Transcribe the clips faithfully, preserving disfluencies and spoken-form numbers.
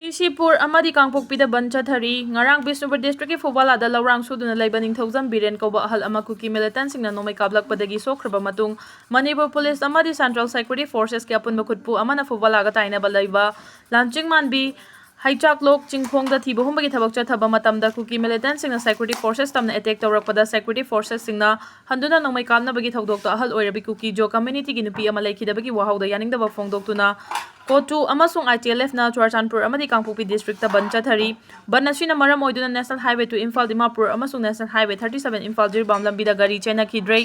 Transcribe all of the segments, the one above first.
ꯁꯤꯁꯤꯄꯨꯔ ꯑꯃꯗꯤ ꯀꯥꯡꯄꯣꯛꯄꯤꯗ ꯕꯟ ꯆꯠꯊꯔꯤ꯫ ꯉꯔꯥꯡ ꯕꯤꯁꯅꯨꯄꯨꯔ ꯗꯤꯁꯇ꯭ꯔꯤꯛꯀꯤ ꯐꯨꯕꯥꯂꯥꯗ ꯂꯧꯔꯥꯡ ꯁꯨꯗꯨꯅ ꯂꯩꯕ ꯅꯤꯡꯊꯧꯖꯝ ꯕꯤꯔꯦꯟ ꯀꯧꯕ ꯑꯍꯜ ꯑꯃ ꯀꯨꯀꯤ ꯃꯤꯂꯤꯇꯦꯟꯁꯤꯡꯅ ꯅꯣꯡꯃꯩ ꯀꯥꯞꯂꯛꯄꯗꯒꯤ ꯁꯣꯛꯈ꯭ꯔꯕ ꯃꯇꯨꯡ, ꯃꯅꯤꯄꯨꯔ ꯄꯨꯂꯤꯁ ꯑꯃꯗꯤ ꯁꯦꯟꯇ꯭ꯔꯦꯜ ꯁꯦꯀ꯭ꯌꯨꯔꯤꯇꯤ ꯐꯣꯔꯁꯦꯁꯀꯤ ꯑꯄꯨꯟꯕ ꯈꯨꯠꯄꯨ ꯑꯃꯅ ꯐꯨꯕꯥꯂꯥꯒ ꯇꯥꯏꯅꯕ ꯂꯩꯕ ꯂꯥꯟꯆꯤꯡ ꯃꯥꯟꯕꯤ ꯍꯩꯆꯥꯛꯂꯣꯛ ꯆꯤꯡꯈꯣꯡꯗ ꯊꯤꯕ ꯍꯨꯝꯕꯒꯤ ꯊꯕꯛ ꯆꯠꯊꯕ ꯃꯇꯝꯗ ꯀꯨꯀꯤ ꯃꯤꯂꯤꯇꯦꯟꯁꯤꯡꯅ ꯁꯦꯀ꯭ꯌꯨꯔꯤꯇꯤ ꯐꯣꯔꯁꯦꯁ ꯇꯝꯅ ꯑꯦꯇꯦꯛ ꯇꯧꯔꯛꯄꯗ ꯁꯦꯀ꯭ꯌꯨꯔꯤꯇꯤ ꯐꯣꯔꯁꯦꯁꯁꯤꯡꯅ ꯍꯟꯗꯨꯅ ꯅꯣꯡꯃꯩ ꯀꯥꯞꯅꯕꯒꯤ ꯊꯧꯗꯣꯛꯇ ꯑꯍꯜ ꯑꯣꯏꯔꯕꯤ ꯀꯨꯀꯤ ꯖꯣ ꯀꯝꯃ꯭ꯌꯨꯅꯤꯇꯤꯒꯤ ꯅꯨꯄꯤ ꯑꯃ ꯂꯩꯈꯤꯗꯕꯒꯤ ꯋꯥꯍꯧꯗ ꯌꯥꯅꯤꯡꯗꯕ ꯐꯣꯡꯗꯣꯛꯇꯨꯅ ꯀꯣꯇꯨ ꯑꯃꯁꯨꯡ ꯑꯥꯏ ꯇꯤ ꯑꯦꯜ ꯑꯦꯐꯅ ꯆꯨꯔꯆꯥꯟꯄꯨꯔ ꯑꯃꯗꯤ ꯀꯥꯡꯄꯣꯛꯄꯤ ꯗꯤꯁꯇ꯭ꯔꯤꯛꯇ ꯕꯟ ꯆꯠꯊꯔꯤ꯫ ꯕꯟ ꯑꯁꯤꯅ ꯃꯔꯝ ꯑꯣꯏꯗꯨꯅ national highway two Imphal Dimapur ꯑꯃꯁꯨꯡ national highway thirty seven Imphal Jiribam ꯂꯝꯕꯤꯗ ꯒꯥꯔꯤ ꯆꯦꯟꯅꯈꯤꯗ꯭ꯔꯦ꯫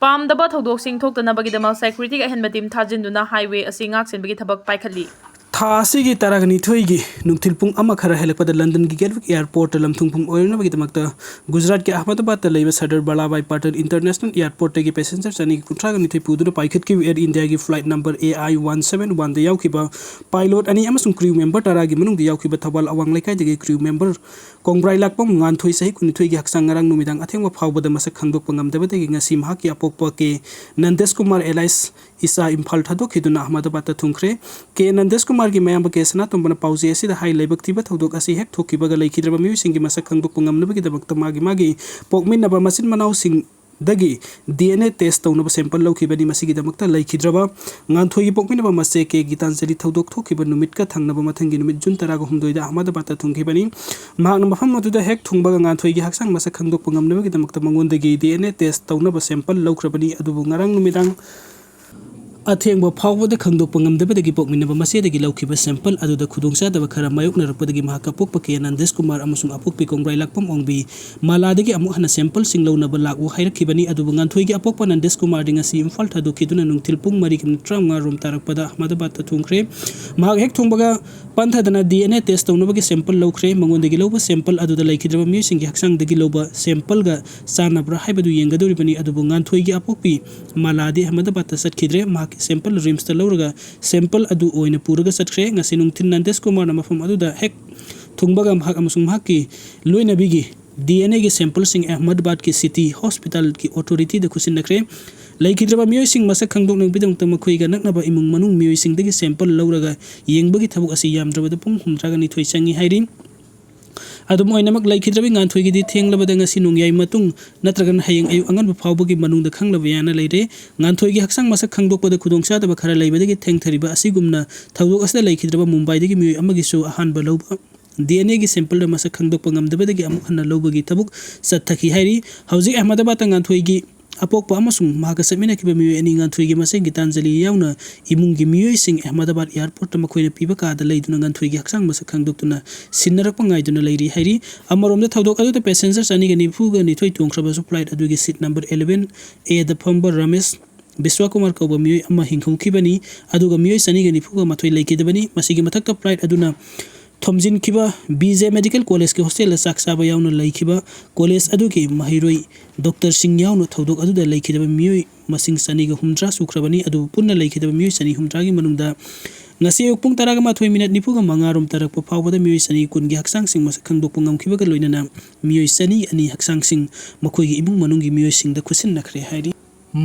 ꯄꯥꯝꯗꯕ ꯊꯧꯗꯣꯛꯁꯤꯡ ꯊꯣꯛꯇꯅꯕꯒꯤꯗꯃꯛ ꯁꯦꯀ꯭ꯌꯨꯔꯤꯇꯤꯒꯤ ꯑꯍꯦꯟꯕ ꯇꯤꯝ ꯊꯥꯖꯤꯟꯗꯨꯅ ꯍꯥꯏꯋꯦ ꯑꯁꯤ ꯉꯥꯛ ꯁꯦꯟꯕꯒꯤ ꯊꯕꯛ ꯄꯥꯏꯈꯠꯂꯤ꯫ ꯊꯥ ꯑꯁꯤꯒꯤ ꯇꯔꯥꯅꯤꯊꯣꯏꯒꯤ ꯅꯨꯡꯊꯤꯜ ꯄꯨꯡ ꯑꯃ ꯈꯔ ꯍꯦꯜꯂꯛꯄꯗ ꯂꯟꯗꯟꯒꯤ ꯒꯦꯠꯋꯤꯛ ꯑꯦꯌꯔꯄꯣꯔꯠꯇ ꯂꯝꯊꯨꯡꯐꯝ ꯑꯣꯏꯅꯅꯕꯒꯤꯗꯃꯛꯇ ꯒꯨꯖꯔꯥꯠꯀꯤ ꯑꯍꯃꯗꯕꯥꯗꯇ ꯂꯩꯕ ꯁꯔꯗꯥꯔ ꯕꯂꯥꯚꯥꯏ ꯄꯥꯇꯦꯜ ꯏꯟꯇꯔꯅꯦꯁꯅꯦꯜ ꯑꯦꯌꯔꯄꯣꯔꯠꯇꯒꯤ ꯄꯦꯁꯦꯟꯖꯔ ꯆꯅꯤꯒ ꯀꯨꯟꯊ꯭ꯔꯥꯒ ꯅꯤꯊꯣꯏ ꯄꯨꯗꯨꯅ ꯄꯥꯏꯈꯠꯈꯤꯕ ꯑꯦꯌꯔ ꯏꯟꯗꯤꯌꯥꯒꯤ flight number A I want seven ꯋꯥꯟꯗ ꯌꯥꯎꯈꯤꯕ ꯄꯥꯏꯂꯣꯠ ꯑꯅꯤ ꯑꯃꯁꯨꯡ ꯀ꯭ꯔꯤꯌꯨ ꯃꯦꯝꯕꯔ ꯇꯔꯥꯒꯤ ꯃꯅꯨꯡꯗ ꯌꯥꯎꯈꯤꯕ ꯊꯧꯕꯥꯜ ꯑꯋꯥꯡ ꯂꯩꯀꯥꯏꯗꯒꯤ ꯀ꯭ꯔꯤꯌꯨ ꯃꯦꯝꯕꯔ ꯀꯣꯡꯕ꯭ꯔꯥꯏꯂꯥꯛꯄꯝ ꯉꯥꯟꯊꯣꯏ, ꯆꯍꯤ ꯀꯨꯟꯅꯤꯊꯣꯏꯒꯤ ꯍꯛꯆꯥꯡ ꯉꯔꯥꯡ ꯅꯨꯃꯤꯗꯥꯡ ꯑꯊꯦꯡꯕ ꯐꯥꯎꯕꯗ ꯃꯁꯛ ꯈꯪꯗꯣꯛꯄ ꯉꯝꯗꯕꯗꯒꯤ ꯉꯁꯤ ꯃꯍꯥꯛꯀꯤ ꯑꯄꯣꯛꯄ ꯀꯦ ꯅꯟꯗꯦꯁ ꯀꯨꯃꯥꯔ ꯑꯦꯂꯥꯏꯁ ꯏꯁꯥ ꯏꯝꯐꯥꯜ ꯊꯥꯗꯣꯛꯈꯤꯗꯨꯅ ꯑꯍꯃꯗꯕꯥꯗꯇ ꯊꯨꯡꯈ꯭ꯔꯦ꯫ ꯀꯦ ꯅꯟꯗꯦꯁ ꯀꯨꯃꯥꯔꯒꯤ ꯃꯌꯥꯝꯕ ꯀꯦ ꯁꯅꯥꯇꯣꯝꯕꯅ ꯄꯥꯎꯖꯦ ꯑꯁꯤꯗ ꯍꯥꯏ, ꯂꯥꯏꯕꯛ ꯊꯤꯕ ꯊꯧꯗꯣꯛ ꯑꯁꯤ ꯍꯦꯛ ꯊꯣꯛꯈꯤꯕꯒ ꯂꯩꯈꯤꯗ꯭ꯔꯕ ꯃꯤꯑꯣꯏꯁꯤꯡꯒꯤ ꯃꯁꯛ ꯈꯪꯗꯣꯛꯄ ꯉꯝꯅꯕꯒꯤꯗꯃꯛꯇ ꯃꯥꯒꯤ ꯃꯥꯒꯤ ꯄꯣꯛꯃꯤꯟꯅꯕ ꯃꯆꯤꯟ ꯃꯅꯥꯎꯁꯤꯡꯗꯒꯤ ꯗꯤ ꯑꯦꯟ ꯑꯦ ꯇꯦꯁ ꯇꯧꯅꯕ ꯁꯦꯝꯄꯜ ꯂꯧꯈꯤꯕꯅꯤ꯫ ꯃꯁꯤꯒꯤꯗꯃꯛꯇ ꯂꯩꯈꯤꯗ꯭ꯔꯕ ꯉꯥꯟꯊꯣꯏꯒꯤ ꯄꯣꯛꯃꯤꯟꯅꯕ ꯃꯆꯦ ꯀꯦ ꯒꯤꯇꯥꯟꯖꯂꯤ ꯊꯧꯗꯣꯛ ꯊꯣꯛꯈꯤꯕ ꯅꯨꯃꯤꯠꯀ ꯊꯪꯅꯕ ꯃꯊꯪꯒꯤ ꯅꯨꯃꯤꯠ ꯖꯨꯟ ꯇꯔꯥꯒ ꯍꯨꯝꯗꯣꯏꯗ ꯑꯍꯃꯗꯕꯥꯗꯇ ꯊꯨꯡꯈꯤꯕꯅꯤ꯫ ꯃꯍꯥꯛꯅ ꯃꯐꯝ ꯑꯗꯨꯗ ꯍꯦꯛ ꯊꯨꯡꯕꯒ ꯉꯥꯟꯊꯣꯏꯒꯤ ꯍꯛꯆꯥꯡ ꯃꯁꯛ ꯈꯪꯗꯣꯛꯄ ꯉꯝꯅꯕꯒꯤꯗꯃꯛꯇ ꯃꯉꯣꯟꯗꯒꯤ ꯗꯤ ꯑꯦꯟ ꯑꯦ ꯇꯦꯁ ꯇꯧꯅꯕ ꯁꯦꯝꯄꯜ ꯂꯧꯈ꯭ꯔꯕꯅꯤ꯫ ꯑꯗꯨꯕꯨ ꯉꯔꯥꯡ ꯅꯨꯃꯤꯗꯥꯡ ꯑꯊꯦꯡꯕ ꯐꯥꯎꯕꯗ ꯈꯪꯗꯣꯛꯄ ꯉꯝꯗꯕꯗꯒꯤ ꯄꯣꯛꯃꯤꯟꯅꯕ ꯃꯆꯦꯗꯒꯤ ꯂꯧꯈꯤꯕ ꯁꯦꯝꯄꯜ ꯑꯗꯨꯗ ꯈꯨꯗꯣꯡꯆꯥꯗꯕ ꯈꯔ ꯃꯥꯌꯣꯛꯅꯔꯛꯄꯗꯒꯤ ꯃꯍꯥꯛꯀ ꯄꯣꯛꯄ ꯀꯦ ꯅꯟꯗꯦꯁ ꯀꯨꯃꯥꯔ ꯑꯃꯁꯨꯡ ꯑꯄꯣꯛꯄꯤ ꯀꯣꯡꯕ꯭ꯔꯥꯏꯂꯥꯛꯄꯝ ꯑꯣꯡꯕꯤ ꯃꯂꯥꯗꯒꯤ ꯑꯃꯨꯛ ꯍꯟꯅ ꯁꯦꯝꯄꯜꯁꯤꯡ ꯂꯧꯅꯕ ꯂꯥꯛꯎ ꯍꯥꯏꯔꯛꯈꯤꯕꯅꯤ꯫ ꯑꯗꯨꯕꯨ ꯉꯥꯟꯊꯣꯏꯒꯤ ꯑꯄꯣꯛꯄ ꯅꯟꯗꯦꯁ ꯀꯨꯃꯥꯔꯗꯤ ꯉꯁꯤ ꯏꯝꯐꯥꯜ ꯊꯥꯗꯣꯛꯈꯤꯗꯨꯅ ꯅꯨꯡꯊꯤꯜ ꯄꯨꯡ ꯃꯔꯤꯒꯤ ꯃꯤꯅꯤꯠ ꯇꯔꯥꯃꯉꯥ ꯔꯣꯝ ꯇꯥꯔꯛꯄꯗ ꯑꯍꯃꯗꯕꯥꯗꯇ ꯊꯨꯡꯈ꯭ꯔꯦ꯫ ꯃꯍꯥꯛ ꯍꯦꯛ ꯊꯨꯡꯕꯒ ꯄꯟꯊꯗꯅ ꯗꯤ ꯑꯦꯟ ꯑꯦ ꯇꯦꯁ ꯇꯧꯅꯕꯒꯤ ꯁꯦꯝꯄꯜ ꯂꯧꯈ꯭ꯔꯦ꯫ ꯃꯉꯣꯟꯗꯒꯤ ꯂꯧꯕ ꯁꯦꯝꯄꯜ ꯑꯗꯨꯗ ꯂꯩꯈꯤꯗ꯭ꯔꯕ ꯃꯤꯑꯣꯏꯁꯤꯡꯒꯤ ꯍꯛꯆꯥꯡꯗꯒꯤ ꯂꯧꯕ ꯁꯦꯝꯄꯜꯒ ꯆꯥꯟꯅꯕ꯭ꯔꯥ ꯍꯥꯏꯕꯗꯨ ꯌꯦꯡꯒꯗꯧꯔꯤꯕꯅꯤ꯫ ꯑꯗꯨꯕꯨ ꯉꯥꯟꯊꯣꯏꯒꯤ ꯑꯄꯣꯛꯄꯤ ꯃꯂꯥꯗꯤ ꯑꯍꯃꯗꯕꯥꯗꯇ ꯆꯠꯈꯤꯗ꯭ꯔꯦ꯫ ꯃꯍꯥꯛꯀꯤ ꯁꯦꯝꯄꯜ ꯔꯤꯝꯁꯇ ꯂꯧꯔꯒ ꯁꯦꯝꯄꯜ ꯑꯗꯨ ꯑꯣꯏꯅ ꯄꯨꯔꯒ ꯆꯠꯈ꯭ꯔꯦ꯫ ꯉꯁꯤ ꯅꯨꯡꯊꯤꯜ ꯅꯟꯗꯦꯁ ꯀꯨꯃꯥꯔꯅ ꯃꯐꯝ ꯑꯗꯨꯗ ꯍꯦꯛ ꯊꯨꯡꯕꯒ ꯃꯍꯥꯛ ꯑꯃꯁꯨꯡ ꯃꯍꯥꯛꯀꯤ ꯂꯣꯏꯅꯕꯤꯒꯤ ꯗꯤ ꯑꯦꯟ ꯑꯦꯒꯤ ꯁꯦꯝꯄꯜꯁꯤꯡ ꯑꯍꯃꯗꯕꯥꯗꯀꯤ ꯁꯤꯇꯤ ꯍꯣꯁꯄꯤꯇꯥꯜꯒꯤ ꯑꯣꯊꯣꯔꯤꯇꯤꯗ ꯈꯨꯠꯁꯤꯟꯅꯈ꯭ꯔꯦ꯫ ꯂꯩꯈꯤꯗ꯭ꯔꯕ ꯃꯤꯑꯣꯏꯁꯤꯡ ꯃꯁꯛ ꯈꯪꯗꯣꯛꯅꯕꯒꯤꯗꯃꯛꯇ ꯃꯈꯣꯏꯒ ꯅꯛꯅꯕ ꯏꯃꯨꯡ ꯃꯅꯨꯡ ꯃꯤꯑꯣꯏꯁꯤꯡꯗꯒꯤ sample ꯂꯧꯔꯒ ꯌꯦꯡꯕꯒꯤ ꯊꯕꯛ ꯑꯁꯤ ꯌꯥꯝꯗ꯭ꯔꯕꯗ ꯄꯨꯡ ꯍꯨꯝꯗ꯭ꯔꯥꯒ ꯅꯤꯊꯣꯏ ꯆꯪꯏ ꯍꯥꯏꯔꯤ꯫ ꯑꯗꯨꯝ ꯑꯣꯏꯅꯃꯛ, ꯂꯩꯈꯤꯗ꯭ꯔꯕꯤ ꯉꯥꯟꯊꯣꯏꯒꯤꯗꯤ ꯊꯦꯡꯂꯕꯗ ꯉꯁꯤ ꯅꯣꯡꯌꯥꯏ ꯃꯇꯨꯡ ꯅꯠꯇ꯭ꯔꯒꯅ ꯍꯌꯦꯡ ꯑꯌꯨꯛ ꯑꯉꯟꯕ ꯐꯥꯎꯕꯒꯤ ꯃꯅꯨꯡꯗ ꯈꯪꯂꯕ ꯌꯥꯅ ꯂꯩꯔꯦ꯫ ꯉꯥꯟꯊꯣꯏꯒꯤ ꯍꯛꯆꯥꯡ ꯃꯁꯛ ꯈꯪꯗꯣꯛꯄꯗ ꯈꯨꯗꯣꯡꯆꯥꯗꯕ ꯈꯔ ꯂꯩꯕꯗꯒꯤ ꯊꯦꯡꯊꯔꯤꯕ ꯑꯁꯤꯒꯨꯝꯅ ꯊꯧꯗꯣꯛ ꯑꯁꯤꯗ ꯂꯩꯈꯤꯗ꯭ꯔꯕ ꯃꯨꯝꯕꯥꯏꯗꯒꯤ ꯃꯤꯑꯣꯏ ꯑꯃꯒꯤꯁꯨ ꯑꯍꯥꯟꯕ ꯂꯧꯕ ꯗꯤ ꯑꯦꯟ ꯑꯦꯒꯤ sampleꯗ ꯃꯁꯛ ꯈꯪꯗꯣꯛꯄ ꯉꯝꯗꯕꯗꯒꯤ ꯑꯃꯨꯛ ꯍꯟꯅ ꯂꯧꯕꯒꯤ ꯊꯕꯛ ꯆꯠꯊꯈꯤ ꯍꯥꯏꯔꯤ꯫ ꯍꯧꯖꯤꯛ ꯑꯍꯃꯗꯥꯕꯥꯗꯇ ꯉꯥꯟꯊꯣꯏꯒꯤ ꯑꯄꯣꯛꯄ ꯑꯃꯁꯨꯡ ꯃꯍꯥꯛꯀ ꯆꯠꯃꯤꯟꯅꯈꯤꯕ ꯃꯤꯑꯣꯏ ꯑꯅꯤ ꯉꯥꯟꯊꯣꯏꯒꯤ ꯃꯆꯦ ꯒꯤꯇꯥꯟꯖꯂꯤ ꯌꯥꯎꯅ ꯏꯃꯨꯡꯒꯤ ꯃꯤꯑꯣꯏꯁꯤꯡ ꯑꯍꯃꯗꯥꯕꯥꯗ airportꯇ ꯃꯈꯣꯏꯅ ꯄꯤꯕ ꯀꯥꯗ ꯂꯩꯗꯨꯅ ꯉꯥꯟꯊꯣꯏꯒꯤ ꯍꯛꯆꯥꯡ ꯃꯁꯛ ꯈꯪꯗꯣꯛꯇꯨꯅ ꯁꯤꯟꯅꯔꯛꯄ ꯉꯥꯏꯗꯨꯅ ꯂꯩꯔꯤ ꯍꯥꯏꯔꯤ꯫ ꯑꯃꯔꯣꯝꯗ, ꯊꯧꯗꯣꯛ ꯑꯗꯨꯗ passenger ꯆꯅꯤꯒ ꯅꯤꯐꯨꯒ ꯅꯤꯊꯣꯏ ꯇꯣꯡꯈ꯭ꯔꯕꯁꯨ flight ꯑꯗꯨꯒꯤ seat number eleven Aꯗ ꯐꯝꯕ ꯔꯃꯦꯁ ꯕꯤꯁ꯭ꯋꯥꯀꯨꯃꯥꯔ ꯀꯧꯕ ꯃꯤꯑꯣꯏ ꯑꯃ ꯍꯤꯡꯍꯧꯈꯤꯕꯅꯤ, ꯑꯗꯨꯒ ꯃꯤꯑꯣꯏ ꯆꯅꯤꯒ ꯅꯤꯐꯨꯒ ꯃꯥꯊꯣꯏ ꯂꯩꯈꯤꯗꯕꯅꯤ꯫ ꯃꯁꯤꯒꯤ ꯃꯊꯛꯇ flight ꯑꯗꯨꯅ ꯊꯣꯝꯖꯤꯟꯈꯤꯕ ꯕꯤ ꯖꯦ ꯃꯦꯗꯤꯀꯦꯜ ꯀꯣꯂꯦꯖꯀꯤ ꯍꯣꯁꯇꯦꯜꯗ ꯆꯥꯛ ꯆꯥꯕ ꯌꯥꯎꯅ ꯂꯩꯈꯤꯕ ꯀꯣꯂꯦꯖ ꯑꯗꯨꯒꯤ ꯃꯍꯩꯔꯣꯏ ꯗꯣꯛꯇꯔꯁꯤꯡ ꯌꯥꯎꯅ ꯊꯧꯗꯣꯛ ꯑꯗꯨꯗ ꯂꯩꯈꯤꯗꯕ ꯃꯤꯑꯣꯏ ꯃꯁꯤꯡ ꯆꯅꯤꯒ ꯍꯨꯝꯗ꯭ꯔꯥ ꯁꯨꯈ꯭ꯔꯕꯅꯤ꯫ ꯑꯗꯨꯕꯨ ꯄꯨꯟꯅ ꯂꯩꯈꯤꯗꯕ ꯃꯤꯑꯣꯏ ꯆꯅꯤ ꯍꯨꯝꯗ꯭ꯔꯥꯒꯤ ꯃꯅꯨꯡꯗ ꯉꯁꯤ ꯑꯌꯨꯛ ꯄꯨꯡ ꯇꯔꯥꯒ ꯃꯥꯊꯣꯏ ꯃꯤꯅꯠ ꯅꯤꯐꯨꯒ ꯃꯉꯥ ꯔꯣꯝ ꯇꯥꯔꯛꯄ ꯐꯥꯎꯕꯗ ꯃꯤꯑꯣꯏ ꯆꯅꯤ ꯀꯨꯟꯒꯤ ꯍꯛꯆꯥꯡꯁꯤꯡ ꯃꯁꯛ ꯈꯪꯗꯣꯛꯄ ꯉꯝꯈꯤꯕꯒ ꯂꯣꯏꯅꯅ ꯃꯤꯑꯣꯏ ꯆꯅꯤ ꯑꯅꯤ ꯍꯛꯆꯥꯡꯁꯤꯡ ꯃꯈꯣꯏꯒꯤ ꯏꯃꯨꯡ ꯃꯅꯨꯡꯒꯤ ꯃꯤꯑꯣꯏꯁꯤꯡꯗ ꯈꯨꯠꯁꯤꯟꯅꯈ꯭ꯔꯦ ꯍꯥꯏꯔꯤ꯫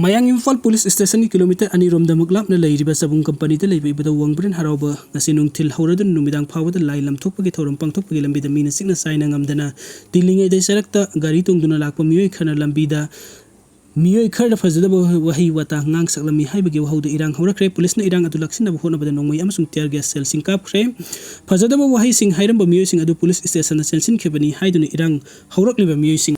ꯃꯌꯥꯡ ꯏꯝꯐꯥꯜ ꯄꯨꯂꯤꯁ ꯁ꯭ꯇꯦꯁꯟꯒꯤ ꯀꯤꯂꯣꯃꯤꯇꯔ ꯑꯅꯤ ꯔꯣꯝꯗꯃꯛ ꯂꯥꯞꯅ ꯂꯩꯔꯤꯕ ꯆꯕꯨꯡ ꯀꯝꯄꯅꯤꯗ ꯂꯩꯕ ꯏꯕꯨꯙꯧ ꯋꯥꯡꯕ꯭ꯔꯦꯟ ꯍꯔꯥꯎꯕ ꯉꯁꯤ ꯅꯨꯡꯊꯤꯜ ꯍꯧꯔꯗꯨꯅ ꯅꯨꯃꯤꯗꯥꯡ ꯐꯥꯎꯕꯗ ꯂꯥꯏ ꯂꯝꯊꯣꯛꯄꯒꯤ ꯊꯧꯔꯝ ꯄꯥꯡꯊꯣꯛꯄꯒꯤ ꯂꯝꯕꯤꯗ ꯃꯤꯅ ꯆꯤꯛꯅ ꯆꯥꯏꯅ ꯉꯝꯗꯅ ꯇꯤꯜꯂꯤꯉꯩꯗ ꯆꯔꯛꯇ ꯒꯥꯔꯤ ꯇꯣꯡꯗꯨꯅ ꯂꯥꯛꯄ ꯃꯤꯑꯣꯏ ꯈꯔꯅ ꯂꯝꯕꯤꯗ ꯃꯤꯑꯣꯏ ꯈꯔꯗ ꯐꯖꯗꯕ ꯋꯥꯍꯩ ꯋꯥꯇꯥ ꯉꯥꯡ ꯁꯛꯂꯝꯃꯤ ꯍꯥꯏꯕꯒꯤ ꯋꯥꯍꯧꯗ ꯏꯔꯥꯡ ꯍꯧꯔꯛꯈ꯭ꯔꯦ꯫ ꯄꯨꯂꯤꯁꯅ ꯏꯔꯥꯡ ꯑꯗꯨ ꯂꯥꯛꯁꯤꯟꯅꯕ ꯍꯣꯠꯅꯕꯗ ꯅꯣꯡꯃꯩ ꯑꯃꯁꯨꯡ tear gas shellꯁꯤꯡ ꯀꯥꯞꯈ꯭ꯔꯦ꯫ ꯐꯖꯗꯕ ꯋꯥꯍꯩꯁꯤꯡ ꯍꯥꯏꯔꯝꯕ ꯃꯤꯑꯣꯏꯁꯤꯡ ꯑꯗꯨ ꯄꯨꯂꯤꯁ ꯁ꯭ꯇꯦꯁꯟꯗ ꯆꯦꯟꯁꯤꯟꯈꯤꯕꯅꯤ ꯍꯥꯏꯗꯨꯅ ꯏꯔꯥꯡ ꯍꯧꯔꯛꯂꯤꯕ ꯃꯤꯑꯣꯏꯁꯤꯡ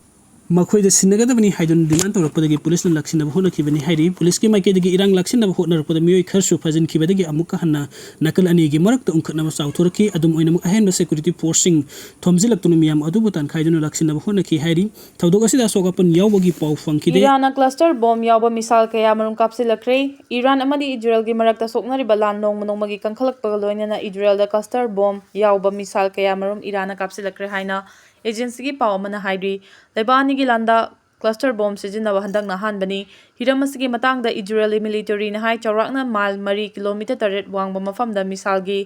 ꯃꯈꯣꯏꯗ ꯁꯤꯟꯅꯒꯗꯕꯅꯤ ꯍꯥꯏꯗꯨꯅ demand ꯇꯧꯔꯛꯄꯗꯒꯤ ꯄꯨꯂꯤꯁꯅ ꯂꯥꯛꯁꯤꯟꯅꯕ ꯍꯣꯠꯅꯈꯤꯕꯅꯤ ꯍꯥꯏꯔꯤ꯫ ꯄꯨꯂꯤꯁꯀꯤ ꯃꯥꯏꯀꯩꯗꯒꯤ ꯏꯔꯥꯡ ꯂꯥꯛꯁꯤꯟꯅꯕ ꯍꯣꯠꯅꯔꯛꯄꯗ ꯃꯤꯑꯣꯏ ꯈꯔꯁꯨ ꯐꯥꯖꯤꯟꯈꯤꯕꯗꯒꯤ ꯑꯃꯨꯛꯀ ꯍꯟꯅ ꯅꯥꯀꯜ ꯑꯅꯤꯒꯤ ꯃꯔꯛꯇ ꯎꯪꯈꯠꯅꯕ ꯆꯥꯎꯊꯣꯔꯛꯈꯤ꯫ ꯑꯗꯨꯝ ꯑꯣꯏꯅꯃꯛ, ꯑꯍꯦꯟꯕ security forceꯁꯤꯡ ꯊꯣꯝꯖꯤꯜꯂꯛꯇꯨꯅ ꯃꯤꯌꯥꯝ ꯑꯗꯨꯕꯨ ꯇꯥꯟꯈꯥꯏꯗꯨꯅ ꯂꯥꯛꯁꯤꯟꯅꯕ ꯍꯣꯠꯅꯈꯤ ꯍꯥꯏꯔꯤ꯫ ꯊꯧꯗꯣꯛ ꯑꯁꯤꯗ ꯑꯁꯣꯛ ꯑꯄꯟ ꯌꯥꯎꯕꯒꯤ ꯄꯥꯎ ꯐꯪꯈꯤꯗꯦ꯫ ꯏꯔꯥꯟꯅ cluster bomb ꯌꯥꯎꯕ missile ꯀꯌꯥ ꯃꯔꯨꯝ ꯀꯥꯞꯁꯤꯜꯂꯛꯈ꯭ꯔꯦ꯫ ꯏꯔꯥꯟ ꯑꯃꯗꯤ ꯏꯖꯔꯦꯜꯒꯤ ꯃꯔꯛꯇ ꯁꯣꯛꯅꯔꯤꯕ ꯂꯥꯟ ꯅꯣꯡꯃ ꯅꯣꯡꯃꯒꯤ ꯀꯟꯈꯠꯂꯛꯄꯒ ꯂꯣꯏꯅꯅ ꯏꯖꯔꯦꯜꯗ cluster bomb ꯌꯥꯎꯕ missile ꯀꯌꯥ ꯃꯔꯨꯝ ꯏꯔꯥꯟꯅ ꯀꯥꯞꯁꯤꯜꯂꯛꯈ꯭ꯔꯦ ꯍꯥꯏꯅ agencyꯒꯤ ꯄꯥꯎ ꯑꯃꯅ ꯍꯥꯏꯔꯤ꯫ ꯂꯩꯕꯥꯛ ꯑꯅꯤꯒꯤ ꯂꯥꯟꯗ cluster bomb ꯁꯤꯖꯤꯟꯅꯕ ꯍꯟꯗꯛꯅ ꯑꯍꯥꯟꯕꯅꯤ꯫ ꯍꯤꯔꯝ ꯑꯁꯤꯒꯤ ꯃꯇꯥꯡꯗ ꯏꯖꯔꯦꯜꯒꯤ militaryꯅ ꯍꯥꯏ, ꯆꯥꯎꯔꯥꯛꯅ mile ꯃꯔꯤ, kilometre ꯇꯔꯦꯠ ꯋꯥꯡꯕ ꯃꯐꯝꯗ missileꯒꯤ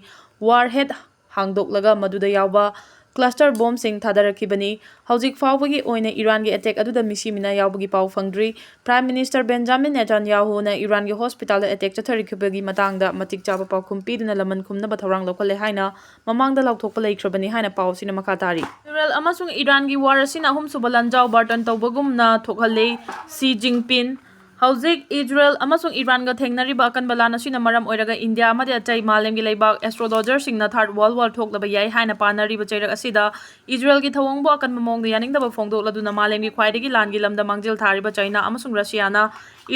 warhead ꯍꯥꯡꯗꯣꯛꯂꯒ ꯃꯗꯨꯗ ꯌꯥꯎꯕ cluster bombꯁꯤꯡ ꯊꯥꯗꯔꯛꯈꯤꯕꯅꯤ꯫ ꯍꯧꯖꯤꯛ ꯐꯥꯎꯕꯒꯤ ꯑꯣꯏꯅ ꯏꯔꯥꯟꯒꯤ attack ꯑꯗꯨꯗ ꯃꯤꯁꯤ ꯃꯤꯅꯥ ꯌꯥꯎꯕꯒꯤ ꯄꯥꯎ ꯐꯪꯗ꯭ꯔꯤ꯫ Prime Minister Benjamin Netanyahuꯅ ꯏꯔꯥꯟꯒꯤ hospitalꯗ attack ꯆꯠꯊꯔꯤꯕꯒꯤ ꯃꯇꯥꯡꯗ ꯃꯇꯤꯛ ꯆꯥꯕ ꯄꯥꯎꯈꯨꯝ ꯄꯤꯗꯨꯅ ꯂꯃꯟ ꯈꯨꯝꯅꯕ ꯊꯧꯔꯥꯡ ꯂꯧꯈꯠꯂꯦ ꯍꯥꯏꯅ ꯃꯃꯥꯡꯗ ꯂꯥꯎꯊꯣꯛꯄ ꯂꯩꯈ꯭ꯔꯕꯅꯤ ꯍꯥꯏꯅ ꯄꯥꯎ ꯑꯁꯤꯅ ꯃꯈꯥ ꯇꯥꯔꯤ꯫ ꯏꯖꯔꯦꯜ ꯑꯃꯁꯨꯡ ꯏꯔꯥꯟꯒꯤ war ꯑꯁꯤꯅ ꯑꯍꯨꯝꯁꯨꯕ ꯂꯥꯟꯖꯥꯎ ꯕꯥꯔꯇꯟ ꯇꯧꯕꯒꯨꯝꯅ ꯊꯣꯛꯍꯜꯂꯤ꯫ ꯁꯤ ꯖꯤꯟꯄꯤꯡ, ꯍꯧꯖꯤꯛ ꯏꯖꯔꯦꯜ ꯑꯃꯁꯨꯡ ꯏꯔꯥꯟꯒ ꯊꯦꯡꯅꯔꯤꯕ ꯑꯀꯟꯕ ꯂꯥꯟ ꯑꯁꯤꯅ ꯃꯔꯝ ꯑꯣꯏꯔꯒ ꯏꯟꯗꯤꯌꯥ ꯑꯃꯗꯤ ꯑꯇꯩ ꯃꯥꯂꯦꯝꯒꯤ ꯂꯩꯕꯥꯛ astrologerꯁꯤꯡꯅ third world war ꯊꯣꯛꯂꯕ ꯌꯥꯏ ꯍꯥꯏꯅ ꯄꯥꯅꯔꯤꯕ ꯆꯩꯔꯛ ꯑꯁꯤꯗ ꯏꯖꯔꯦꯜꯒꯤ ꯊꯧꯑꯣꯡꯕꯨ ꯑꯀꯟꯕ ꯃꯑꯣꯡꯗ ꯌꯥꯅꯤꯡꯗꯕ ꯐꯣꯡꯗꯣꯛꯂꯗꯨꯅ ꯃꯥꯂꯦꯝꯒꯤ ꯈ꯭ꯋꯥꯏꯗꯒꯤ ꯂꯥꯟꯒꯤ ꯂꯝꯗ ꯃꯥꯡꯖꯤꯜ ꯊꯥꯔꯤꯕ ꯆꯩꯅꯥ ꯑꯃꯁꯨꯡ ꯔꯁꯤꯌꯥꯅ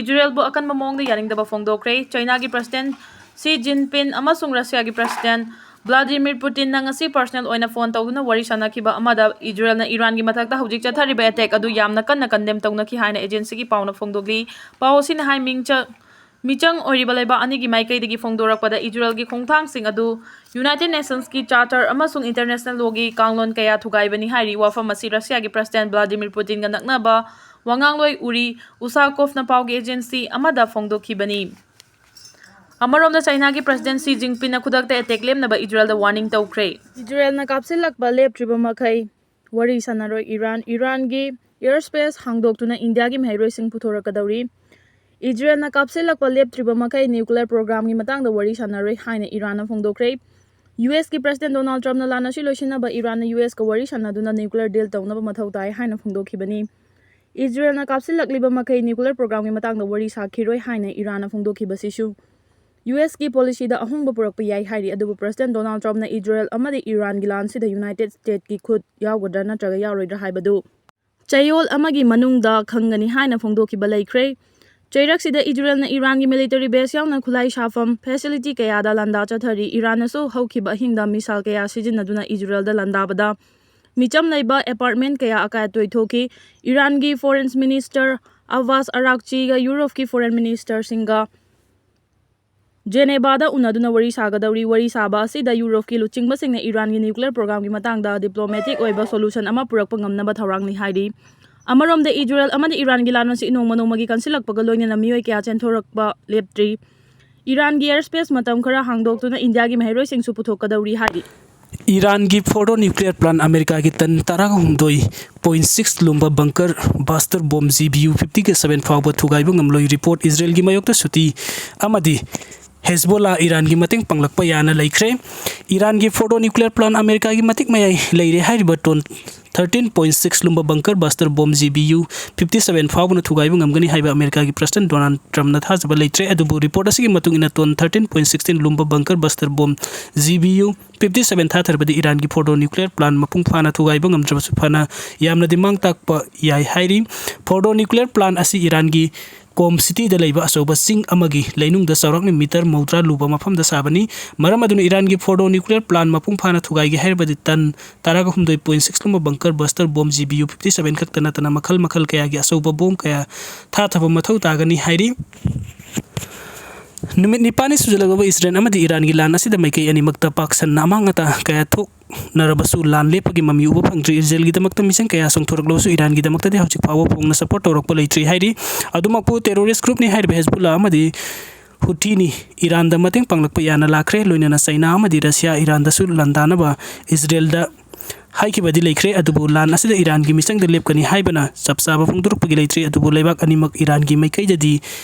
ꯏꯖꯔꯦꯜꯕꯨ ꯑꯀꯟꯕ ꯃꯑꯣꯡꯗ ꯌꯥꯅꯤꯡꯗꯕ ꯐꯣꯡꯗꯣꯛꯈ꯭ꯔꯦ꯫ ꯆꯩꯅꯥꯒꯤ President ꯁꯤ ꯖꯤꯟꯄꯤꯡ ꯑꯃꯁꯨꯡ ꯔꯁꯤꯌꯥꯒꯤ President Vladimir Putinꯅ ꯉꯁꯤ personal ꯑꯣꯏꯅ phone ꯇꯧꯗꯨꯅ ꯋꯥꯔꯤ ꯁꯥꯟꯅꯈꯤꯕ ꯑꯃꯗ ꯏꯖꯔꯦꯜꯅ ꯏꯔꯥꯟꯒꯤ ꯃꯊꯛꯇ ꯍꯧꯖꯤꯛ ꯆꯠꯊꯔꯤꯕ attack ꯑꯗꯨ ꯌꯥꯝꯅ ꯀꯟꯅ condemn ꯇꯧꯅꯈꯤ ꯍꯥꯏꯅ agencyꯒꯤ ꯄꯥꯎꯅ ꯐꯣꯡꯗꯣꯛꯂꯤ꯫ ꯄꯥꯎ ꯑꯁꯤꯅ ꯍꯥꯏ, ꯃꯤꯡꯆ-, ꯃꯤꯆꯪ ꯑꯣꯏꯔꯤꯕ ꯂꯩꯕꯥꯛ ꯑꯅꯤꯒꯤ ꯃꯥꯏꯀꯩꯗꯒꯤ ꯐꯣꯡꯗꯣꯔꯛꯄꯗ ꯏꯖꯔꯦꯜꯒꯤ ꯈꯣꯡꯊꯥꯡꯁꯤꯡ ꯑꯗꯨ United Nationsꯀꯤ Charter ꯑꯃꯁꯨꯡ international lawꯒꯤ ꯀꯥꯡꯂꯣꯟ ꯀꯌꯥ ꯊꯨꯒꯥꯏꯕꯅꯤ ꯍꯥꯏꯔꯤ꯫ ꯋꯥꯐꯝ ꯑꯁꯤ ꯔꯁꯤꯌꯥꯒꯤ President Vladimir Putinꯒ ꯅꯛꯅꯕ ꯋꯥꯉꯥꯡꯂꯣꯏ ꯎꯔꯤ ꯎꯁꯥꯀꯣꯚꯅ ꯄꯥꯎꯒꯤ agency ꯑꯃꯗ ꯐꯣꯡꯗꯣꯛꯈꯤꯕꯅꯤ꯫ ꯑꯃꯔꯣꯝꯗ ꯆꯩꯅꯥꯒꯤ President ꯁꯤ ꯖꯤꯟꯄꯤꯡꯅ ꯈꯨꯗꯛꯇ attack ꯂꯦꯞꯅꯕ ꯏꯖꯔꯦꯜꯗ warning ꯇꯧꯈ꯭ꯔꯦ꯫ ꯏꯖꯔꯦꯜꯅ ꯀꯥꯞꯁꯤꯜꯂꯛꯄ ꯂꯦꯞꯇ꯭ꯔꯤꯕ ꯃꯈꯩ ꯋꯥꯔꯤ ꯁꯥꯟꯅꯔꯣꯏ꯫ ꯏꯔꯥꯟ, ꯏꯔꯥꯟꯒꯤ airspace ꯍꯥꯡꯗꯣꯛꯇꯨꯅ ꯏꯟꯗꯤꯌꯥꯒꯤ ꯃꯍꯩꯔꯣꯏꯁꯤꯡ ꯄꯨꯊꯣꯔꯛꯀꯗꯧꯔꯤ꯫ ꯏꯖꯔꯦꯜꯅ ꯀꯥꯞꯁꯤꯜꯂꯛꯄ ꯂꯦꯞꯇ꯭ꯔꯤꯕ ꯃꯈꯩ nuclear programꯒꯤ ꯃꯇꯥꯡꯗ ꯋꯥꯔꯤ ꯁꯥꯟꯅꯔꯣꯏ ꯍꯥꯏꯅ ꯏꯔꯥꯟꯅ ꯐꯣꯡꯗꯣꯛꯈ꯭ꯔꯦ꯫ USꯀꯤ President Donald Trumpꯅ ꯂꯥꯟ ꯑꯁꯤ ꯂꯣꯏꯁꯤꯟꯅꯕ ꯏꯔꯥꯟꯅ USꯀ ꯋꯥꯔꯤ ꯁꯥꯟꯅꯗꯨꯅ nuclear deal ꯇꯧꯅꯕ ꯃꯊꯧ ꯇꯥꯏ ꯍꯥꯏꯅ ꯐꯣꯡꯗꯣꯛꯈꯤꯕꯅꯤ꯫ ꯏꯖꯔꯦꯜꯅ ꯀꯥꯞꯁꯤꯜꯂꯛꯂꯤꯕ ꯃꯈꯩ nuclear programꯒꯤ ꯃꯇꯥꯡꯗ ꯋꯥꯔꯤ ꯁꯥꯈꯤꯔꯣꯏ ꯍꯥꯏꯅ ꯏꯔꯥꯟꯅ ꯐꯣꯡꯗꯣꯛꯈꯤꯕꯁꯤꯁꯨ USꯀꯤ policyꯗ ꯑꯍꯣꯡꯕ ꯄꯨꯔꯛꯄ ꯌꯥꯏ ꯍꯥꯏꯔꯤ꯫ ꯑꯗꯨꯕꯨ President Donald Trumpꯅ ꯏꯖꯔꯦꯜ ꯑꯃꯗꯤ ꯏꯔꯥꯟꯒꯤ ꯂꯥꯟꯁꯤꯗ United Statesꯀꯤ ꯈꯨꯠ ꯌꯥꯎꯒꯗ꯭ꯔꯥ ꯅꯠꯇ꯭ꯔꯒ ꯌꯥꯎꯔꯣꯏꯗ꯭ꯔꯥ ꯍꯥꯏꯕꯗꯨ ꯆꯌꯣꯜ ꯑꯃꯒꯤ ꯃꯅꯨꯡꯗ ꯈꯪꯒꯅꯤ ꯍꯥꯏꯅ ꯐꯣꯡꯗꯣꯛꯈꯤꯕ ꯂꯩꯈ꯭ꯔꯦ꯫ ꯆꯩꯔꯛꯁꯤꯗ ꯏꯖꯔꯦꯜꯅ ꯏꯔꯥꯟꯒꯤ military base ꯌꯥꯎꯅ ꯈꯨꯠꯂꯥꯏ ꯁꯥꯐꯝ facility ꯀꯌꯥꯗ ꯂꯥꯟꯗꯥ ꯆꯠꯊꯔꯤ꯫ ꯏꯔꯥꯟꯅꯁꯨ ꯍꯧꯈꯤꯕ ꯑꯍꯤꯡꯗ missile ꯀꯌꯥ ꯁꯤꯖꯤꯟꯅꯗꯨꯅ ꯏꯖꯔꯦꯜꯗ ꯂꯥꯟꯗꯥꯕꯗ ꯃꯤꯆꯝ ꯂꯩꯕ apartment ꯀꯌꯥ ꯑꯀꯥꯏ ꯑꯇꯣꯏ ꯊꯣꯛꯈꯤ꯫ ꯏꯔꯥꯟꯒꯤ Foreign Minister ꯑꯕꯥꯁ ꯑꯔꯥꯛꯆꯤꯒ ꯌꯨꯔꯣꯞꯀꯤ foreign ministerꯁꯤꯡꯒ ꯖꯦꯅꯦꯕꯥꯗ ꯎꯅꯗꯨꯅ ꯋꯥꯔꯤ ꯁꯥꯒꯗꯧꯔꯤ꯫ ꯋꯥꯔꯤ ꯁꯥꯕ ꯑꯁꯤꯗ ꯌꯨꯔꯣꯞꯀꯤ ꯂꯨꯆꯤꯡꯕꯁꯤꯡꯅ ꯏꯔꯥꯟꯒꯤ nuclear programꯒꯤ ꯃꯇꯥꯡꯗ diplomatic ꯑꯣꯏꯕ solution ꯑꯃ ꯄꯨꯔꯛꯄ ꯉꯝꯅꯕ ꯊꯧꯔꯥꯡꯅꯤ ꯍꯥꯏꯔꯤ꯫ ꯑꯃꯔꯣꯝꯗ ꯏꯖꯔꯦꯜ ꯑꯃꯗꯤ ꯏꯔꯥꯟꯒꯤ ꯂꯥꯟ ꯑꯁꯤ ꯅꯣꯡꯃ ꯅꯣꯡꯃꯒꯤ ꯀꯟꯁꯤꯜꯂꯛꯄꯒ ꯂꯣꯏꯅꯅ ꯃꯤꯑꯣꯏ ꯀꯌꯥ ꯆꯦꯟꯊꯣꯔꯛꯄ ꯂꯦꯞꯇ꯭ꯔꯤ꯫ ꯏꯔꯥꯟꯒꯤ airspace ꯃꯇꯝ ꯈꯔ ꯍꯥꯡꯗꯣꯛꯇꯨꯅ ꯏꯟꯗꯤꯌꯥꯒꯤ ꯃꯍꯩꯔꯣꯏꯁꯤꯡꯁꯨ ꯄꯨꯊꯣꯛꯀꯗꯧꯔꯤ ꯍꯥꯏꯔꯤ꯫ ꯏꯔꯥꯟꯒꯤ ꯐꯣꯔꯗꯣ ꯅ꯭ꯌꯨꯀ꯭ꯂꯤꯌꯔ ꯄ꯭ꯂꯥꯟ ꯑꯃꯦꯔꯤꯀꯥꯒꯤ ꯇꯟ ꯇꯔꯥꯒ ꯍꯨꯝꯗꯣꯏ ꯄꯣꯏꯟ ꯁꯤꯛꯁ ꯂꯨꯝꯕ bunker buster bomb G B U ꯐꯤꯐꯇꯤꯒ ꯁꯚꯦꯟ ꯐꯥꯎꯕ ꯊꯨꯒꯥꯏꯕ ꯉꯝꯂꯣꯏ꯫ ꯔꯤꯄꯣꯔꯠ: ꯏꯖꯔꯦꯜꯒꯤ ꯃꯥꯌꯣꯛꯇ ꯁꯨꯇꯤ ꯑꯃꯗꯤ ꯍꯦꯖꯕꯣꯂꯥ ꯏꯔꯥꯟꯒꯤ ꯃꯇꯦꯡ ꯄꯥꯡꯂꯛꯄ ꯌꯥꯅ ꯂꯩꯈ꯭ꯔꯦ꯫ ꯏꯔꯥꯟꯒꯤ ꯐꯣꯔꯗꯣ ꯅ꯭ꯌꯨꯀ꯭ꯂꯤꯌꯔ ꯄ꯭ꯂꯥꯟ ꯑꯃꯦꯔꯤꯀꯥꯒꯤ ꯃꯇꯤꯛ ꯃꯌꯥꯏ ꯂꯩꯔꯦ ꯍꯥꯏꯔꯤꯕ ꯇꯣꯟ ꯊꯥꯔꯇꯤꯟ ꯄꯣꯏꯟ ꯁꯤꯛꯁ ꯂꯨꯝꯕ bunker buster bomb G B U fifty seven ꯐꯥꯎꯕꯅ ꯊꯨꯒꯥꯏꯕ ꯉꯝꯒꯅꯤ ꯍꯥꯏꯕ ꯑꯃꯦꯔꯤꯀꯥꯒꯤ ꯄ꯭ꯔꯁꯤꯗꯦꯟ ꯗꯣꯅꯥꯜꯗ ꯇ꯭ꯔꯝꯞꯅ ꯊꯥꯖꯕ ꯂꯩꯇ꯭ꯔꯦ꯫ ꯑꯗꯨꯕꯨ ꯔꯤꯄꯣꯔꯠ ꯑꯁꯤꯒꯤ ꯃꯇꯨꯡ ꯏꯟꯅ ꯇꯣꯟ ꯊꯥꯔꯇꯤꯟ ꯄꯣꯏꯟ ꯁꯤꯛꯁꯇꯤꯟ ꯂꯨꯝꯕ bunker buster bomb G B U fifty seven ꯊꯥꯊꯔꯕꯗꯤ ꯏꯔꯥꯟꯒꯤ ꯐꯣꯔꯗꯣ ꯅ꯭ꯌꯨꯀ꯭ꯂꯤꯌꯔ ꯄ꯭ꯂꯥꯟ ꯃꯄꯨꯡ ꯐꯥꯅ ꯊꯨꯒꯥꯏꯕ ꯉꯝꯗ꯭ꯔꯕꯁꯨ ꯐꯅ ꯌꯥꯝꯅꯗꯤ ꯃꯥꯡ ꯇꯥꯛꯄ ꯌꯥꯏ ꯍꯥꯏꯔꯤ꯫ ꯐꯣꯔꯗꯣ ꯅ꯭ꯌꯨꯀ꯭ꯂꯤꯌꯔ ꯄ꯭ꯂꯥꯟ ꯑꯁꯤ ꯏꯔꯥꯟꯒꯤ ꯀꯣꯝ ꯁꯤꯇꯤꯗ ꯂꯩꯕ ꯑꯆꯧꯕ ꯆꯤꯡ ꯑꯃꯒꯤ ꯂꯩꯅꯨꯡꯗ ꯆꯥꯎꯔꯥꯛꯅ ꯃꯤꯇꯔ ꯃꯧꯗ꯭ꯔꯥ ꯂꯨꯕ ꯃꯐꯝꯗ ꯁꯥꯕꯅꯤ꯫ ꯃꯔꯝ ꯑꯗꯨꯅ ꯏꯔꯥꯟꯒꯤ ꯐꯣꯔꯗꯣ ꯅ꯭ꯌꯨꯀ꯭ꯂꯤꯌꯔ ꯄ꯭ꯂꯥꯟ ꯃꯄꯨꯡ ꯐꯥꯅ ꯊꯨꯒꯥꯏꯒꯦ ꯍꯥꯏꯔꯕꯗꯤ ꯇꯟ ꯇꯔꯥꯒ ꯍꯨꯝꯗꯣꯏ ꯄꯣꯏꯟ ꯁꯤꯛꯁ ꯂꯨꯝꯕ bunker buster bomb G B U fifty seven ꯈꯛꯇ ꯅꯠꯇꯅ ꯃꯈꯜ ꯃꯈꯜ ꯀꯌꯥꯒꯤ ꯑꯆꯧꯕ ꯕꯣꯝ ꯀꯌꯥ ꯊꯥꯊꯕ ꯃꯊꯧ ꯇꯥꯒꯅꯤ ꯍꯥꯏꯔꯤ꯫ ꯅꯨꯃꯤꯠ ꯅꯤꯄꯥꯟꯅꯤ ꯁꯨꯖꯜꯂꯛꯂꯕ ꯏꯖꯔꯦꯜ ꯑꯃꯗꯤ ꯏꯔꯥꯟꯒꯤ ꯂꯥꯟ ꯑꯁꯤꯗ ꯃꯥꯏꯀꯩ ꯑꯅꯤꯃꯛꯇ ꯄꯥꯛ ꯁꯟꯅ ꯑꯃꯥꯡ ꯑꯇꯥ ꯀꯌꯥ ꯊꯣꯛꯅꯔꯕꯁꯨ ꯂꯥꯟ ꯂꯦꯞꯄꯒꯤ ꯃꯃꯤ ꯎꯕ ꯐꯪꯗ꯭ꯔꯤ꯫ ꯏꯖꯔꯦꯜꯒꯤꯗꯃꯛꯇ ꯃꯤꯆꯪ ꯀꯌꯥ ꯆꯣꯡꯊꯣꯔꯛꯂꯕꯁꯨ ꯏꯔꯥꯟꯒꯤꯗꯃꯛꯇꯗꯤ ꯍꯧꯖꯤꯛ ꯐꯥꯎꯕ ꯐꯣꯡꯅ ꯁꯄꯣꯔꯠ ꯇꯧꯔꯛꯄ ꯂꯩꯇ꯭ꯔꯤ ꯍꯥꯏꯔꯤ꯫ ꯑꯗꯨꯃꯛꯄꯨ ꯇꯦꯔꯣꯔꯤꯁ ꯒ꯭ꯔꯨꯞꯅꯤ ꯍꯥꯏꯔꯤꯕ ꯍꯦꯖꯕꯨꯜꯂꯥ ꯑꯃꯗꯤ ꯍꯨꯊꯤꯅꯤ ꯏꯔꯥꯟꯗ ꯃꯇꯦꯡ ꯄꯥꯡꯂꯛꯄ ꯌꯥꯅ ꯂꯥꯛꯈ꯭ꯔꯦ꯫ ꯂꯣꯏꯅꯅ ꯆꯩꯅꯥ ꯑꯃꯗꯤ ꯔꯁꯤꯌꯥ ꯏꯔꯥꯟꯗꯁꯨ ꯂꯥꯟꯗꯥꯅꯕ ꯏꯖꯔꯦꯜꯗ ꯍꯥꯏꯈꯤꯕꯗꯤ ꯂꯩꯈ꯭ꯔꯦ꯫ ꯑꯗꯨꯕꯨ ꯂꯥꯟ ꯑꯁꯤꯗ ꯏꯔꯥꯟꯒꯤ ꯃꯤꯆꯪꯗ ꯂꯦꯞꯀꯅꯤ ꯍꯥꯏꯕꯅ ꯆꯞ ꯆꯥꯕ ꯐꯣꯡꯗꯣꯔꯛꯄꯒꯤ ꯂꯩꯇ꯭ꯔꯤ꯫ ꯑꯗꯨꯕꯨ ꯂꯩꯕꯥꯛ ꯑꯅꯤꯃꯛ ꯏꯔꯥꯟꯒꯤ ꯃꯥꯏꯀꯩꯗꯗꯤ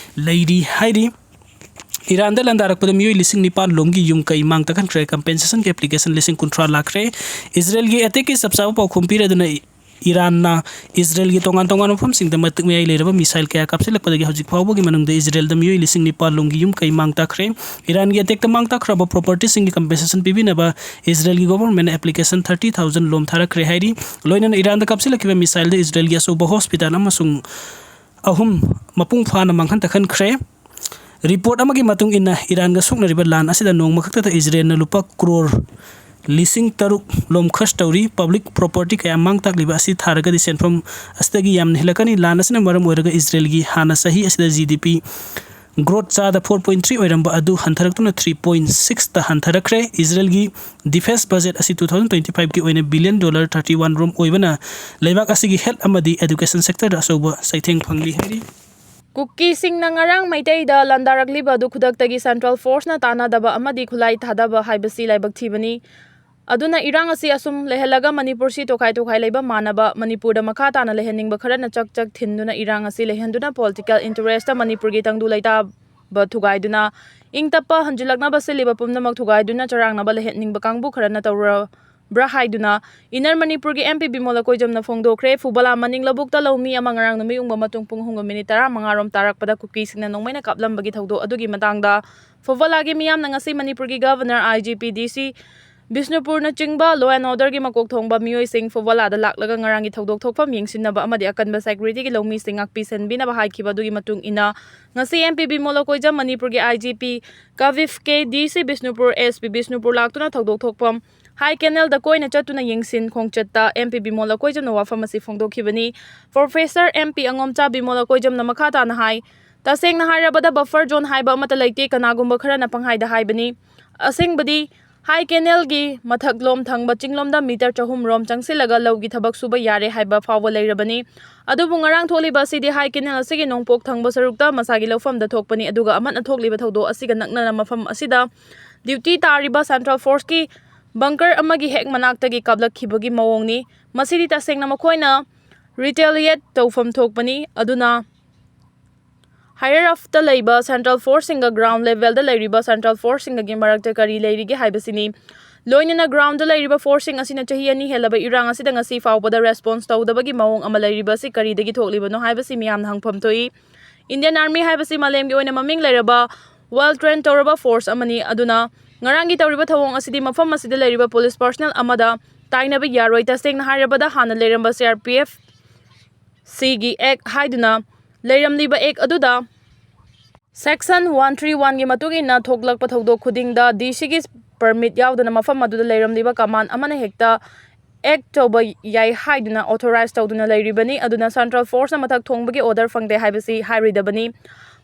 ꯂꯩꯔꯤ ꯍꯥꯏꯔꯤ꯫ ꯏꯔꯥꯟꯗ ꯂꯥꯟꯗꯥꯔꯛꯄꯗ ꯃꯤꯑꯣꯏ ꯂꯤꯁꯤꯡ ꯅꯤꯄꯥꯟ ꯂꯣꯝꯒꯤ ꯌꯨꯝ ꯀꯩ ꯃꯥꯡ ꯇꯥꯛꯍꯟꯈ꯭ꯔꯦ꯫ Compensation ꯒꯤ application ꯂꯤꯁꯤꯡ ꯀꯨꯟꯊ꯭ꯔꯥ ꯂꯥꯛꯈ꯭ꯔꯦ꯫ ꯏꯖꯔꯦꯜꯒꯤ attack ꯀꯤ ꯆꯞ ꯆꯥꯕ ꯄꯥꯎꯈꯨꯝ ꯄꯤꯔꯗꯨꯅ ꯏꯔꯥꯟꯅ ꯏꯖꯔꯦꯜꯒꯤ ꯇꯣꯉꯥꯟ ꯇꯣꯉꯥꯟꯕ ꯃꯐꯝꯁꯤꯡꯗ ꯃꯇꯤꯛ ꯃꯌꯥꯏ ꯂꯩꯔꯕ missile ꯀꯌꯥ ꯀꯥꯞꯁꯤꯜꯂꯛꯄꯗꯒꯤ ꯍꯧꯖꯤꯛ ꯐꯥꯎꯕꯒꯤ ꯃꯅꯨꯡꯗ ꯏꯖꯔꯦꯜꯗ ꯃꯤꯑꯣꯏ ꯂꯤꯁꯤꯡ ꯅꯤꯄꯥꯟ ꯂꯣꯝꯒꯤ ꯌꯨꯝ ꯀꯩ ꯃꯥꯡ ꯇꯥꯛꯈ꯭ꯔꯦ꯫ ꯏꯔꯥꯟꯒꯤ attack ꯇ ꯃꯥꯡ ꯇꯥꯛꯈ꯭ꯔꯕ property ꯁꯤꯡꯒꯤ compensation ꯄꯤꯕꯤꯅꯕ ꯏꯖꯔꯦꯜꯒꯤ government ꯅ application thirty thousand ꯂꯣꯝ ꯊꯥꯔꯛꯈ꯭ꯔꯦ ꯍꯥꯏꯔꯤ꯫ ꯂꯣꯏꯅꯅ ꯏꯔꯥꯟꯗ ꯀꯥꯞꯁꯤꯜꯂꯛꯈꯤꯕ missile ꯗ ꯏꯖꯔꯦꯜꯒꯤ ꯑꯆꯧꯕ hospital ꯑꯃꯁꯨꯡ ꯑꯍꯨꯝ ꯃꯄꯨꯡ ꯐꯥꯅ ꯃꯥꯡꯍꯟ ꯇꯥꯛꯍꯟꯈ꯭ꯔꯦ꯫ Report ꯑꯃꯒꯤ ꯃꯇꯨꯡ ꯏꯟꯅ, ꯏꯔꯥꯟꯒ ꯁꯣꯛꯅꯔꯤꯕ ꯂꯥꯟ ꯑꯁꯤꯗ ꯅꯣꯡꯃ ꯈꯛꯇꯗ ꯏꯖꯔꯦꯜꯅ ꯂꯨꯄꯥ ꯀ꯭ꯔꯣꯔ ꯂꯤꯁꯤꯡ ꯇꯔꯨꯛ ꯂꯣꯝ ꯈꯔꯆ ꯇꯧꯔꯤ꯫ Public property ꯀꯌꯥ ꯃꯥꯡ ꯇꯥꯛꯂꯤꯕ ꯑꯁꯤ ꯊꯥꯔꯒꯗꯤ ꯁꯦꯟꯐꯝ ꯑꯁꯤꯗꯒꯤ ꯌꯥꯝꯅ ꯍꯦꯜꯂꯛꯀꯅꯤ꯫ ꯂꯥꯟ ꯑꯁꯤꯅ ꯃꯔꯝ ꯑꯣꯏꯔꯒ ꯏꯖꯔꯦꯜꯒꯤ ꯍꯥꯟꯅ ꯆꯍꯤ ꯑꯁꯤꯗ G D P growth ꯆꯥꯗ four point three ꯑꯣꯏꯔꯝꯕ ꯑꯗꯨ ꯍꯟꯊꯔꯛꯇꯨꯅ three point six ꯇ ꯍꯟꯊꯔꯛꯈ꯭ꯔꯦ꯫ ꯏꯖꯔꯦꯜꯒꯤ defence budget ꯑꯁꯤ two thousand twenty five ꯀꯤ ꯑꯣꯏꯅ billion dollar thirty one ꯔꯣꯝ ꯑꯣꯏꯕꯅ ꯂꯩꯕꯥꯛ ꯑꯁꯤꯒꯤ health ꯑꯃꯗꯤ education sector ꯗ ꯑꯆꯧꯕ ꯆꯩꯊꯦꯡ ꯐꯪꯂꯤ ꯍꯥꯏꯔꯤ꯫ ꯀꯨꯀꯤꯁꯤꯡꯅ ꯉꯔꯥꯡ ꯃꯩꯇꯩꯗ ꯂꯥꯟꯗꯥꯔꯛꯂꯤꯕ ꯑꯗꯨ ꯈꯨꯗꯛꯇꯒꯤ central force ꯅ ꯇꯥꯟꯅꯗꯕ ꯑꯃꯗꯤ ꯈꯨꯠꯂꯥꯏ ꯊꯥꯗꯕ ꯍꯥꯏꯕꯁꯤ ꯂꯥꯏꯕꯛ ꯊꯤꯕꯅꯤ꯫ ꯑꯗꯨꯅ ꯏꯔꯥꯡ ꯑꯁꯤ ꯑꯁꯨꯝ ꯂꯩꯍꯜꯂꯒ ꯃꯅꯤꯄꯨꯔꯁꯤ ꯇꯣꯈꯥꯏ ꯇꯣꯈꯥꯏ ꯂꯩꯕ ꯃꯥꯟꯅꯕ, ꯃꯅꯤꯄꯨꯔꯗ ꯃꯈꯥ ꯇꯥꯅ ꯂꯩꯍꯟꯅꯤꯡꯕ ꯈꯔꯅ ꯆꯥꯛ ꯆꯥꯛ ꯊꯤꯟꯗꯨꯅ ꯏꯔꯥꯡ ꯑꯁꯤ ꯂꯩꯍꯟꯗꯨꯅ political interest ꯃꯅꯤꯄꯨꯔꯒꯤ ꯇꯪꯗꯨ ꯂꯩꯇꯥꯕ ꯊꯨꯒꯥꯏꯗꯨꯅ, ꯏꯪ ꯇꯞꯄ ꯍꯟꯖꯤꯜꯂꯛꯅꯕ ꯁꯤꯜꯂꯤꯕ ꯄꯨꯝꯅꯃꯛ ꯊꯨꯒꯥꯏꯗꯨꯅ ꯆꯔꯥꯡꯅꯕ ꯂꯩꯍꯟꯅꯤꯡꯕ ꯀꯥꯡꯕꯨ ꯈꯔꯅ ꯇꯧꯔꯕ꯭ꯔꯥ ꯍꯥꯏꯗꯨꯅ Inner ꯃꯅꯤꯄꯨꯔꯒꯤ MP ꯕꯤꯃꯣꯜ ꯑꯀꯣꯏꯖꯝꯅ ꯐꯣꯡꯗꯣꯛꯈ꯭ꯔꯦ꯫ ꯐꯨꯕꯂꯥ ꯃꯅꯤꯡ ꯂꯧꯕꯨꯛꯇ ꯂꯧꯃꯤ ꯑꯃ ꯉꯔꯥꯡ ꯅꯨꯃꯤꯠ ꯌꯨꯡꯕ ꯃꯇꯨꯡ ꯄꯨꯡ ꯑꯍꯨꯝꯒ ꯃꯤꯅꯤꯠ ꯇꯔꯥꯃꯉꯥ ꯔꯣꯝ ꯇꯥꯔꯛꯄꯗ ꯀꯨꯀꯤꯁꯤꯡꯅ ꯅꯣꯡꯃꯩꯅ ꯀꯥꯞꯂꯝꯕꯒꯤ ꯊꯧꯗꯣꯛ ꯑꯗꯨꯒꯤ ꯃꯇꯥꯡꯗ ꯐꯨꯕꯂꯥꯒꯤ ꯃꯤꯌꯥꯝꯅ ꯉꯁꯤ ꯃꯅꯤꯄꯨꯔꯒꯤ Governor, IGP, DC, ꯕꯤꯁꯅꯨꯄꯨꯔꯅꯆꯤꯡꯕ law and orderꯒꯤ ꯃꯀꯣꯛ ꯊꯣꯡꯕ ꯃꯤꯑꯣꯏꯁꯤꯡ ꯐꯨꯕꯂꯥꯗ ꯂꯥꯛꯂꯒ ꯉꯔꯥꯡꯒꯤ ꯊꯧꯗꯣꯛ ꯊꯣꯛꯐꯝ ꯌꯦꯡꯁꯤꯟꯅꯕ ꯑꯃꯗꯤ ꯑꯀꯟꯕ securityꯒꯤ ꯂꯧꯃꯤꯁꯤꯡ ꯉꯥꯛꯄꯤ ꯁꯦꯟꯕꯤꯅꯕ ꯍꯥꯏꯈꯤꯕ ꯑꯗꯨꯒꯤ ꯃꯇꯨꯡ ꯏꯟꯅ, ꯉꯁꯤ MP ꯕꯤꯃꯣꯜ ꯑꯀꯣꯏꯖꯝ, ꯃꯅꯤꯄꯨꯔꯒꯤ IGP ꯀꯕꯤꯐ ꯀꯦ, DC ꯕꯤꯁꯅꯨꯄꯨꯔ, SP ꯕꯤꯁꯅꯨꯄꯨꯔ ꯂꯥꯛꯇꯨꯅ ꯊꯧꯗꯣꯛ ꯊꯣꯛꯐꯝ ꯍꯥꯏ ꯀꯦꯅꯦꯜꯗ ꯀꯣꯏꯅ ꯆꯠꯇꯨꯅ ꯌꯦꯡꯁꯤꯟ ꯈꯣꯡꯆꯠꯇ MP ꯕꯤꯃꯣꯜ ꯑꯀꯣꯏꯖꯝꯅ ꯋꯥꯐꯝ ꯑꯁꯤ ꯐꯣꯡꯗꯣꯛꯈꯤꯕꯅꯤ꯫ Professor MP ꯑꯉꯣꯝꯆꯥ ꯕꯤꯃꯣꯜ ꯑꯀꯣꯏꯖꯝꯅ ꯃꯈꯥ ꯇꯥꯅ ꯍꯥꯏ, ꯇꯁꯦꯡꯅ ꯍꯥꯏꯔꯕꯗ buffer zone ꯍꯥꯏꯕ ꯑꯃꯠꯇ ꯂꯩꯇꯦ, ꯀꯅꯥꯒꯨꯝꯕ ꯈꯔꯅ ꯄꯪꯍꯥꯏꯗ ꯍꯥꯏꯕꯅꯤ꯫ ꯑꯁꯦꯡꯕꯗꯤ ꯍꯥꯏ ꯀꯦꯅꯦꯜꯒꯤ ꯃꯊꯛꯂꯣꯝ ꯊꯪꯕ ꯆꯤꯡꯂꯣꯝꯗ ꯃꯤꯇꯔ ꯆꯍꯨꯝ ꯔꯣꯝ ꯆꯪꯁꯤꯜꯂꯒ ꯂꯧꯒꯤ ꯊꯕꯛ ꯁꯨꯕ ꯌꯥꯔꯦ ꯍꯥꯏꯕ ꯐꯥꯎꯕ ꯂꯩꯔꯕꯅꯤ꯫ ꯑꯗꯨꯕꯨ ꯉꯔꯥꯡ ꯊꯣꯛꯂꯤꯕ ꯑꯁꯤꯗꯤ ꯍꯥꯏ ꯀꯦꯅꯦꯜ ꯑꯁꯤꯒꯤ ꯅꯣꯡꯄꯣꯛ ꯊꯪꯕ ꯁꯔꯨꯛꯇ ꯃꯁꯥꯒꯤ ꯂꯧꯐꯝꯗ ꯊꯣꯛꯄꯅꯤ, ꯑꯗꯨꯒ ꯑꯃꯠꯅ ꯊꯣꯛꯂꯤꯕ ꯊꯧꯗꯣꯛ ꯑꯁꯤꯒ ꯅꯛꯅꯅ ꯃꯐꯝ ꯑꯁꯤꯗ duty ꯇꯥꯔꯤꯕ central forceꯀꯤ bunker ꯑꯃꯒꯤ ꯍꯦꯛ ꯃꯅꯥꯛꯇꯒꯤ ꯀꯥꯞꯂꯛꯈꯤꯕꯒꯤ ꯃꯑꯣꯡꯅꯤ꯫ ꯃꯁꯤꯗꯤ ꯇꯁꯦꯡꯅ ꯃꯈꯣꯏꯅ retaliate ꯇꯧꯐꯝ ꯊꯣꯛꯄꯅꯤ꯫ ꯑꯗꯨꯅ higher upꯇ ꯂꯩꯕ central forceꯁꯤꯡꯒ ground levelꯗ ꯂꯩꯔꯤꯕ central forceꯁꯤꯡꯒꯒꯤ ꯃꯔꯛꯇ ꯀꯔꯤ ꯂꯩꯔꯤꯒꯦ ꯍꯥꯏꯕꯁꯤꯅꯤ꯫ ꯂꯣꯏꯅꯅ groundꯗ ꯂꯩꯔꯤꯕ forceꯁꯤꯡ ꯑꯁꯤꯅ ꯆꯍꯤ ꯑꯅꯤ ꯍꯦꯜꯂꯕ ꯏꯔꯥꯡ ꯑꯁꯤꯗ ꯉꯁꯤ ꯐꯥꯎꯕꯗ response ꯇꯧꯗꯕꯒꯤ ꯃꯑꯣꯡ ꯑꯃ ꯂꯩꯔꯤꯕ ꯑꯁꯤ ꯀꯔꯤꯗꯒꯤ ꯊꯣꯛꯂꯤꯕꯅꯣ ꯍꯥꯏꯕꯁꯤ ꯃꯤꯌꯥꯝꯅ ꯍꯪꯐꯝ ꯊꯣꯛꯏ꯫ Indian Army ꯍꯥꯏꯕꯁꯤ ꯃꯥꯂꯦꯝꯒꯤ ꯑꯣꯏꯅ ꯃꯃꯤꯡ ꯂꯩꯔꯕ, well trained ꯇꯧꯔꯕ force ꯑꯃꯅꯤ꯫ ꯑꯗꯨꯅ ꯉꯔꯥꯡꯒꯤ ꯇꯧꯔꯤꯕ ꯊꯧꯑꯣꯡ ꯑꯁꯤꯗꯤ ꯃꯐꯝ ꯑꯁꯤꯗ ꯂꯩꯔꯤꯕ police personnel ꯑꯃꯗ ꯇꯥꯏꯅꯕ ꯌꯥꯔꯣꯏ꯫ ꯇꯁꯦꯡꯅ ꯍꯥꯏꯔꯕꯗ ꯍꯥꯟꯅ ꯂꯩꯔꯝꯕ CRPF ꯁꯤꯒꯤ act ꯍꯥꯏꯗꯨꯅ ꯂꯩꯔꯝꯂꯤꯕ act ꯑꯗꯨꯗ section one three oneꯒꯤ ꯃꯇꯨꯡ ꯏꯟꯅ ꯊꯣꯛꯂꯛꯄ ꯊꯧꯗꯣꯛ ꯈꯨꯗꯤꯡꯗ DCꯒꯤ permit ꯌꯥꯎꯗꯅ ꯃꯐꯝ ꯑꯗꯨꯗ ꯂꯩꯔꯝꯂꯤꯕ command ꯑꯃꯅ ꯍꯦꯛꯇ act ꯇꯧꯕ ꯌꯥꯏ ꯍꯥꯏꯗꯨꯅ authorize ꯇꯧꯗꯨꯅ ꯂꯩꯔꯤꯕꯅꯤ꯫ ꯑꯗꯨꯅ central forceꯅ ꯃꯊꯛ ꯊꯣꯡꯕꯒꯤ order ꯐꯪꯗꯦ ꯍꯥꯏꯕꯁꯤ ꯍꯥꯏꯔꯣꯏꯗꯕꯅꯤ꯫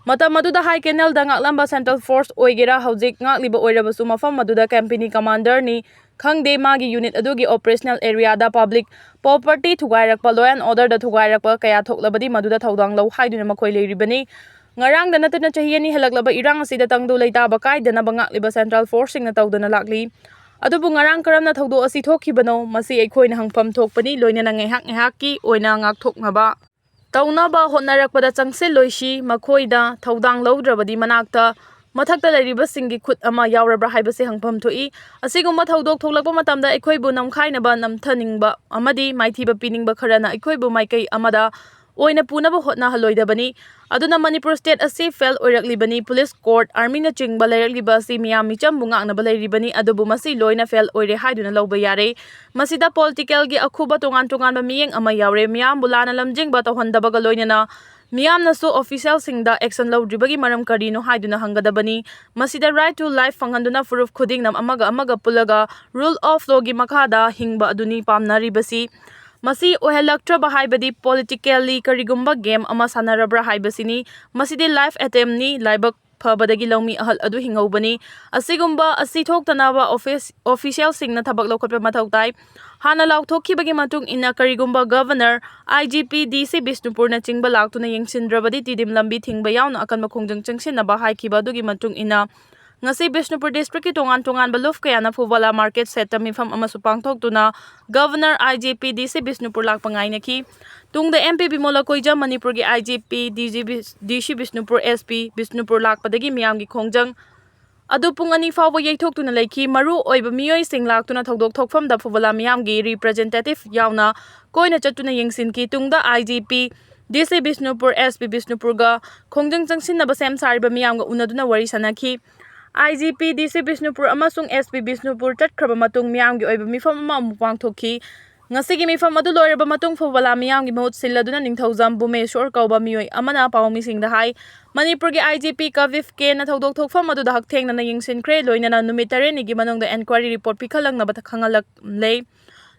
ꯃꯇꯝ ꯑꯗꯨꯗ ꯍꯥꯏ ꯀꯦꯅꯦꯜꯗ ꯉꯥꯛꯂꯝꯕ central force ꯑꯣꯏꯒꯦꯔꯥ, ꯍꯧꯖꯤꯛ ꯉꯥꯛꯂꯤꯕ ꯑꯣꯏꯔꯕꯁꯨ ꯃꯐꯝ ꯑꯗꯨꯗ company commanderꯅꯤ ꯈꯪꯗꯦ, ꯃꯥꯒꯤ unit ꯑꯗꯨꯒꯤ operational areaꯗ public property ꯊꯨꯒꯥꯏꯔꯛꯄ, law and orderꯗ ꯊꯨꯒꯥꯏꯔꯛꯄ ꯀꯌꯥ ꯊꯣꯛꯂꯕꯗꯤ ꯃꯗꯨꯗ ꯊꯧꯗꯥꯡ ꯂꯧ ꯍꯥꯏꯗꯨꯅ ꯃꯈꯣꯏ ꯂꯩꯔꯤꯕꯅꯤ꯫ ꯉꯔꯥꯡꯗ ꯅꯠꯇꯅ ꯆꯍꯤ ꯑꯅꯤ ꯍꯦꯜꯂꯛꯂꯕ ꯏꯔꯥꯡ ꯑꯁꯤꯗ ꯇꯪꯗꯨ ꯂꯩꯇꯥꯕ ꯀꯥꯏꯗꯅꯕ ꯉꯥꯛꯂꯤꯕ central forceꯁꯤꯡꯅ ꯇꯧꯗꯨꯅ ꯂꯥꯛꯂꯤ꯫ ꯑꯗꯨꯕꯨ ꯉꯔꯥꯡ ꯀꯔꯝꯅ ꯊꯧꯗꯣꯛ ꯑꯁꯤ ꯊꯣꯛꯈꯤꯕꯅꯣ, ꯃꯁꯤ ꯑꯩꯈꯣꯏꯅ ꯍꯪꯐꯝ ꯊꯣꯛꯄꯅꯤ꯫ ꯂꯣꯏꯅꯅ ꯉꯥꯏꯍꯥꯛ ꯉꯥꯏꯍꯥꯛꯀꯤ ꯑꯣꯏꯅ ꯉꯥꯛꯊꯣꯛꯅꯕ ꯇꯧꯅꯕ ꯍꯣꯠꯅꯔꯛꯄꯗ ꯆꯪꯁꯤꯜꯂꯣꯏꯁꯤ꯫ ꯃꯈꯣꯏꯗ ꯊꯧꯗꯥꯡ ꯂꯧꯗ꯭ꯔꯕꯗꯤ ꯃꯅꯥꯛꯇ ꯃꯊꯛꯇ ꯂꯩꯔꯤꯕꯁꯤꯡꯒꯤ ꯈꯨꯠ ꯑꯃ ꯌꯥꯎꯔꯕ꯭ꯔꯥ ꯍꯥꯏꯕꯁꯤ ꯍꯪꯐꯝ ꯊꯣꯛꯏ꯫ ꯑꯁꯤꯒꯨꯝꯕ ꯊꯧꯗꯣꯛ ꯊꯣꯛꯂꯛꯄ ꯃꯇꯝꯗ ꯑꯩꯈꯣꯏꯕꯨ ꯅꯝꯈꯥꯏꯅꯕ, ꯅꯝꯊꯅꯤꯡꯕ ꯑꯃꯗꯤ ꯃꯥꯏꯊꯤꯕ ꯄꯤꯅꯤꯡꯕ ꯈꯔꯅ ꯑꯩꯈꯣꯏꯕꯨ ꯃꯥꯏꯀꯩ ꯑꯃꯗ ꯑꯣꯏꯅ ꯄꯨꯅꯕ ꯍꯣꯠꯅꯍꯜꯂꯣꯏꯗꯕꯅꯤ꯫ ꯑꯗꯨꯅ ꯃꯅꯤꯄꯨꯔ state ꯑꯁꯤ fail ꯑꯣꯏꯔꯛꯂꯤꯕꯅꯤ꯫ Police court, armyꯅꯆꯤꯡꯕ ꯂꯩꯔꯛꯂꯤꯕ ꯑꯁꯤ ꯃꯤꯌꯥꯝ ꯃꯤꯆꯝꯕꯨ ꯉꯥꯛꯅꯕ ꯂꯩꯔꯤꯕꯅꯤ꯫ ꯑꯗꯨꯕꯨ ꯃꯁꯤ ꯂꯣꯏꯅ fail ꯑꯣꯏꯔꯦ ꯍꯥꯏꯗꯨꯅ ꯂꯧꯕ ꯌꯥꯔꯦ꯫ ꯃꯁꯤꯗ politicalꯒꯤ ꯑꯈꯨꯕ ꯇꯣꯉꯥꯟ ꯇꯣꯉꯥꯟꯕ ꯃꯤꯠꯌꯦꯡ ꯑꯃ ꯌꯥꯎꯔꯦ꯫ ꯃꯤꯌꯥꯝꯕꯨ ꯂꯥꯟꯅ ꯂꯝꯖꯤꯡꯕ ꯇꯧꯍꯟꯗꯕꯒ ꯂꯣꯏꯅꯅ ꯃꯤꯌꯥꯝꯅꯁꯨ officialꯁꯤꯡꯗ action ꯂꯧꯗ꯭ꯔꯤꯕꯒꯤ ꯃꯔꯝ ꯀꯔꯤꯅꯣ ꯍꯥꯏꯗꯨꯅ ꯍꯪꯒꯗꯕꯅꯤ꯫ ꯃꯁꯤꯗ right to life ꯐꯪꯍꯟꯗꯨꯅ ꯐꯨꯔꯨꯞ ꯈꯨꯗꯤꯡꯅ ꯑꯃꯒ ꯑꯃꯒ ꯄꯨꯜꯂꯒ rule of lawꯒꯤ ꯃꯈꯥꯗ ꯍꯤꯡꯕ ꯑꯗꯨꯅꯤ ꯄꯥꯝꯅꯔꯤꯕꯁꯤ꯫ ꯃꯁꯤ ꯑꯣꯏꯍꯜꯂꯛꯇ꯭ꯔꯕ ꯍꯥꯏꯕꯗꯤ politically ꯀꯔꯤꯒꯨꯝꯕ game ꯑꯃ ꯁꯥꯟꯅꯔꯕ꯭ꯔꯥ ꯍꯥꯏꯕꯁꯤꯅꯤ꯫ ꯃꯁꯤꯗꯤ life attempt ꯅꯤ꯫ ꯂꯥꯏꯕꯛ ꯐꯕꯗꯒꯤ ꯂꯧꯃꯤ ꯑꯍꯜ ꯑꯗꯨ ꯍꯤꯡꯍꯧꯕꯅꯤ꯫ ꯑꯁꯤꯒꯨꯝꯕ ꯑꯁꯤ ꯊꯣꯛꯇꯅꯕ office, officialꯁꯤꯡꯅ ꯊꯕꯛ ꯂꯧꯈꯠꯄ ꯃꯊꯧ ꯇꯥꯏ꯫ ꯍꯥꯟꯅ ꯂꯥꯎꯊꯣꯛꯈꯤꯕꯒꯤ ꯃꯇꯨꯡ ꯏꯟꯅ ꯀꯔꯤꯒꯨꯝꯕ Governor, IGP, DC ꯕꯤꯁꯅꯨꯄꯨꯔꯅꯆꯤꯡꯕ ꯂꯥꯛꯇꯨꯅ ꯌꯦꯡꯁꯤꯟꯗ꯭ꯔꯕꯗꯤ ꯇꯤꯗꯤꯝ ꯂꯝꯕꯤ ꯊꯤꯡꯕ ꯌꯥꯎꯅ ꯑꯀꯟꯕ ꯈꯣꯡꯖꯪ ꯆꯪꯁꯤꯟꯅꯕ ꯍꯥꯏꯈꯤꯕ ꯑꯗꯨꯒꯤ ꯃꯇꯨꯡ ꯏꯟꯅ ꯉꯁꯤ ꯕꯤꯁꯅꯨꯄꯨꯔ districtꯀꯤ ꯇꯣꯉꯥꯟ ꯇꯣꯉꯥꯟꯕ ꯂꯨꯞ ꯀꯌꯥꯅ ꯐꯨꯕꯂꯥ market shed ꯇ ꯃꯤꯐꯝ ꯑꯃꯁꯨ ꯄꯥꯡꯊꯣꯛꯇꯨꯅ Governor, IGP, DC ꯕꯤꯁꯅꯨꯄꯨꯔ ꯂꯥꯛꯄ ꯉꯥꯏꯅꯈꯤ꯫ ꯇꯨꯡꯗ MP ꯕꯤꯃꯣꯂ ꯀꯣꯏꯖꯝ, ꯃꯅꯤꯄꯨꯔꯒꯤ IGP, DG ꯕꯤꯁ-, DC ꯕꯤꯁꯅꯨꯄꯨꯔ, SP ꯕꯤꯁꯅꯨꯄꯨꯔ ꯂꯥꯛꯄꯗꯒꯤ ꯃꯤꯌꯥꯝꯒꯤ ꯈꯣꯡꯖꯪ ꯑꯗꯨ ꯄꯨꯡ ꯑꯅꯤ ꯐꯥꯎꯕ ꯌꯩꯊꯣꯛꯇꯨꯅ ꯂꯩꯈꯤ꯫ ꯃꯔꯨ ꯑꯣꯏꯕ ꯃꯤꯑꯣꯏꯁꯤꯡ ꯂꯥꯛꯇꯨꯅ ꯊꯧꯗꯣꯛ ꯊꯣꯛꯐꯝꯗ ꯐꯨꯕꯂꯥ ꯃꯤꯌꯥꯝꯒꯤ representative ꯌꯥꯎꯅ ꯀꯣꯏꯅ ꯆꯠꯇꯨꯅ ꯌꯦꯡꯁꯤꯟꯈꯤ꯫ ꯇꯨꯡꯗ IGP, DC ꯕꯤꯁꯅꯨꯄꯨꯔ, SP ꯕꯤꯁꯅꯨꯄꯨꯔꯒ ꯈꯣꯡꯖꯪ ꯆꯪꯁꯤꯟꯅꯕ ꯁꯦꯝ ꯁꯥꯔꯤꯕ ꯃꯤꯌꯥꯝꯒ ꯎꯅꯗꯨꯅ ꯋꯥꯔꯤ ꯁꯥꯟꯅꯈꯤ꯫ IGP, DC ꯕꯤꯁꯅꯨꯄꯨꯔ ꯑꯃꯁꯨꯡ SP ꯕꯤꯁꯅꯨꯄꯨꯔ ꯆꯠꯈ꯭ꯔꯕ ꯃꯇꯨꯡ ꯃꯤꯌꯥꯝꯒꯤ ꯑꯣꯏꯕ ꯃꯤꯐꯝ ꯑꯃ ꯑꯃꯨꯛ ꯄꯥꯡꯊꯣꯛꯈꯤ꯫ ꯉꯁꯤꯒꯤ ꯃꯤꯐꯝ ꯑꯗꯨ ꯂꯣꯏꯔꯕ ꯃꯇꯨꯡ ꯐꯨꯕꯂꯥ ꯃꯤꯌꯥꯝꯒꯤ ꯃꯍꯨꯠ ꯁꯤꯜꯂꯗꯨꯅ ꯅꯤꯡꯊꯧꯖꯝ ꯕꯨꯃꯦꯁꯣꯔ ꯀꯧꯕ ꯃꯤꯑꯣꯏ ꯑꯃꯅ ꯄꯥꯎꯃꯤꯁꯤꯡꯗ ꯍꯥꯏ꯫ ꯃꯅꯤꯄꯨꯔꯒꯤ IGP ꯀꯕꯤꯐ ꯀꯦꯅ ꯊꯧꯗꯣꯛ ꯊꯣꯛꯐꯝ ꯑꯗꯨꯗ ꯍꯛꯊꯦꯡꯅꯅ ꯌꯦꯡꯁꯤꯟꯈ꯭ꯔꯦ꯫ ꯂꯣꯏꯅꯅ ꯅꯨꯃꯤꯠ ꯇꯔꯦꯠꯅꯤꯒꯤ ꯃꯅꯨꯡꯗ inquiry report ꯄꯤꯈꯠꯂꯛꯅꯕ ꯈꯪꯍꯜꯂꯛꯂꯦ꯫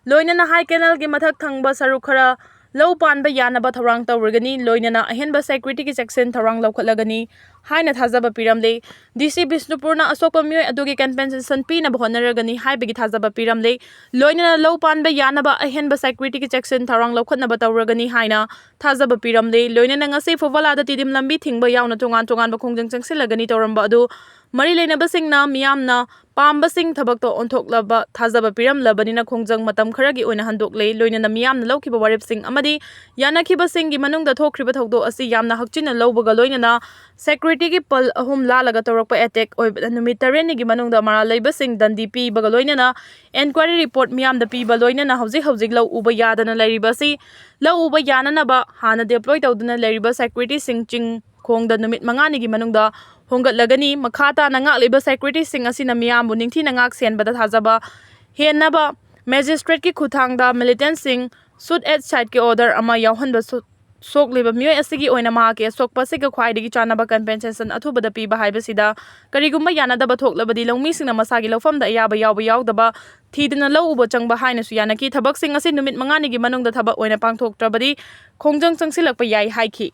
ꯂꯣꯏꯅꯅ high canalꯒꯤ ꯃꯊꯛ ꯊꯪꯕ ꯁꯔꯨꯛ ꯈꯔ ꯂꯧ ꯄꯥꯟꯕ ꯌꯥꯅꯕ ꯊꯧꯔꯥꯡ ꯇꯧꯔꯒꯅꯤ꯫ ꯂꯣꯏꯅꯅ ꯑꯍꯦꯟꯕ securityꯒꯤ ꯆꯦꯛꯁꯤꯟ ꯊꯧꯔꯥꯡ ꯂꯧꯈꯠꯂꯒꯅꯤ ꯍꯥꯏꯅ ꯊꯥꯖꯕ ꯄꯤꯔꯝꯂꯦ꯫ DC ꯕꯤꯁꯅꯨꯄꯨꯔꯅ ꯑꯁꯣꯛꯄ ꯃꯤꯑꯣꯏ ꯑꯗꯨꯒꯤ compensation ꯄꯤꯅꯕ ꯍꯣꯠꯅꯔꯒꯅꯤ ꯍꯥꯏꯕꯒꯤ ꯊꯥꯖꯕ ꯄꯤꯔꯝꯂꯦ꯫ ꯂꯣꯏꯅꯅ ꯂꯧ ꯄꯥꯟꯕ ꯌꯥꯅꯕ ꯑꯍꯦꯟꯕ securityꯒꯤ ꯆꯦꯛꯁꯤꯟ ꯊꯧꯔꯥꯡ ꯂꯧꯈꯠꯅꯕ ꯇꯧꯔꯒꯅꯤ ꯍꯥꯏꯅ ꯊꯥꯖꯕ ꯄꯤꯔꯝꯂꯦ꯫ ꯂꯣꯏꯅꯅ ꯉꯁꯤ ꯐꯨꯕꯂꯥꯗ ꯇꯤꯗꯤꯝ ꯂꯝꯕꯤ ꯊꯤꯡꯕ ꯌꯥꯎꯅ ꯇꯣꯉꯥꯟ ꯇꯣꯉꯥꯟꯕ ꯈꯣꯡꯖꯪ ꯆꯪꯁꯤꯜꯂꯒꯅꯤ ꯇꯧꯔꯝꯕ ꯑꯗꯨ ꯃꯔꯤ ꯂꯩꯅꯕꯁꯤꯡꯅ ꯃꯤꯌꯥꯝꯅ ꯄꯥꯝꯕꯁꯤꯡ ꯊꯕꯛꯇ ꯑꯣꯟꯊꯣꯛꯂꯕ ꯊꯥꯖꯕ ꯄꯤꯔꯝꯂꯕꯅꯤꯅ ꯈꯣꯡꯖꯪ ꯃꯇꯝ ꯈꯔꯒꯤ ꯑꯣꯏꯅ ꯍꯟꯗꯣꯛꯂꯦ꯫ ꯂꯣꯏꯅꯅ ꯃꯤꯌꯥꯝꯅ ꯂꯧꯈꯤꯕ ꯋꯥꯔꯦꯞꯁꯤꯡ ꯑꯃꯗꯤ ꯌꯥꯅꯈꯤꯕꯁꯤꯡꯒꯤ ꯃꯅꯨꯡꯗ ꯊꯣꯛꯈ꯭ꯔꯤꯕ ꯊꯧꯗꯣꯛ ꯑꯁꯤ ꯌꯥꯝꯅ ꯍꯛꯆꯤꯟꯅ ꯂꯧꯕꯒ ꯂꯣꯏꯅꯅ security ꯒꯤ ꯄꯜ ꯑꯍꯨꯝ ꯂꯥꯜꯂꯒ ꯇꯧꯔꯛꯄ attack ꯑꯣꯏꯕꯅ ꯅꯨꯃꯤꯠ ꯇꯔꯦꯠꯅꯤꯒꯤ ꯃꯅꯨꯡꯗ ꯃꯔꯥꯜ ꯂꯩꯕꯁꯤꯡ ꯗꯟꯗꯤ ꯄꯤꯕꯒ ꯂꯣꯏꯅꯅ enquiry report ꯃꯤꯌꯥꯝꯗ ꯄꯤꯕ ꯂꯣꯏꯅꯅ ꯍꯧꯖꯤꯛ ꯍꯧꯖꯤꯛ ꯂꯧ ꯎꯕ ꯌꯥꯗꯅ ꯂꯩꯔꯤꯕ ꯑꯁꯤ ꯂꯧ ꯎꯕ ꯌꯥꯅꯅꯕ ꯍꯥꯟꯅ deploy ꯇꯧꯗꯨꯅ ꯂꯩꯔꯤꯕ security ꯁꯤꯡ ꯆꯤꯡ ꯈꯣꯡꯗ ꯅꯨꯃꯤꯠ ꯃꯉꯥꯅꯤꯒꯤ ꯃꯅꯨꯡꯗ ꯍꯣꯡꯒꯠꯂꯒꯅꯤ꯫ ꯃꯈꯥ ꯇꯥꯅ ꯉꯥꯛꯂꯤꯕ security ꯁꯤꯡ ꯑꯁꯤꯅ ꯃꯤꯌꯥꯝꯕꯨ ꯅꯤꯡꯊꯤꯅ ꯉꯥꯛ ꯁꯦꯟꯕꯗ ꯊꯥꯖꯕ ꯍꯦꯟꯅꯕ magistrate ꯀꯤ ꯈꯨꯠꯊꯥꯡꯗ militant ꯁꯤꯡ shoot at sight ꯀꯤ order ꯑꯃ ꯌꯥꯎꯍꯟꯕ ꯁꯣꯛꯂꯤꯕ ꯃꯤꯑꯣꯏ ꯑꯁꯤꯒꯤ ꯑꯣꯏꯅ ꯃꯍꯥꯛꯀꯤ ꯑꯁꯣꯛꯄ ꯑꯁꯤꯒ ꯈ꯭ꯋꯥꯏꯗꯒꯤ ꯆꯥꯟꯅꯕ compensation ꯑꯊꯨꯕꯗ ꯄꯤꯕ ꯍꯥꯏꯕꯁꯤꯗ ꯀꯔꯤꯒꯨꯝꯕ ꯌꯥꯅꯗꯕ ꯊꯣꯛꯂꯕꯗꯤ ꯂꯧꯃꯤꯁꯤꯡꯅ ꯃꯁꯥꯒꯤ ꯂꯧꯐꯝꯗ ꯑꯌꯥꯕ ꯌꯥꯎꯕ ꯌꯥꯎꯗꯕ ꯊꯤꯗꯅ ꯂꯧ ꯎꯕ ꯆꯪꯕ ꯍꯥꯏꯅꯁꯨ ꯌꯥꯅꯈꯤ꯫ ꯊꯕꯛꯁꯤꯡ ꯑꯁꯤ ꯅꯨꯃꯤꯠ ꯃꯉꯥꯅꯤꯒꯤ ꯃꯅꯨꯡꯗ ꯊꯕꯛ ꯑꯣꯏꯅ ꯄꯥꯡꯊꯣꯛꯇ꯭ꯔꯕꯗꯤ ꯈꯣꯡꯖꯪ ꯆꯪꯁꯤꯜꯂꯛꯄ ꯌꯥꯏ ꯍꯥꯏꯈꯤ꯫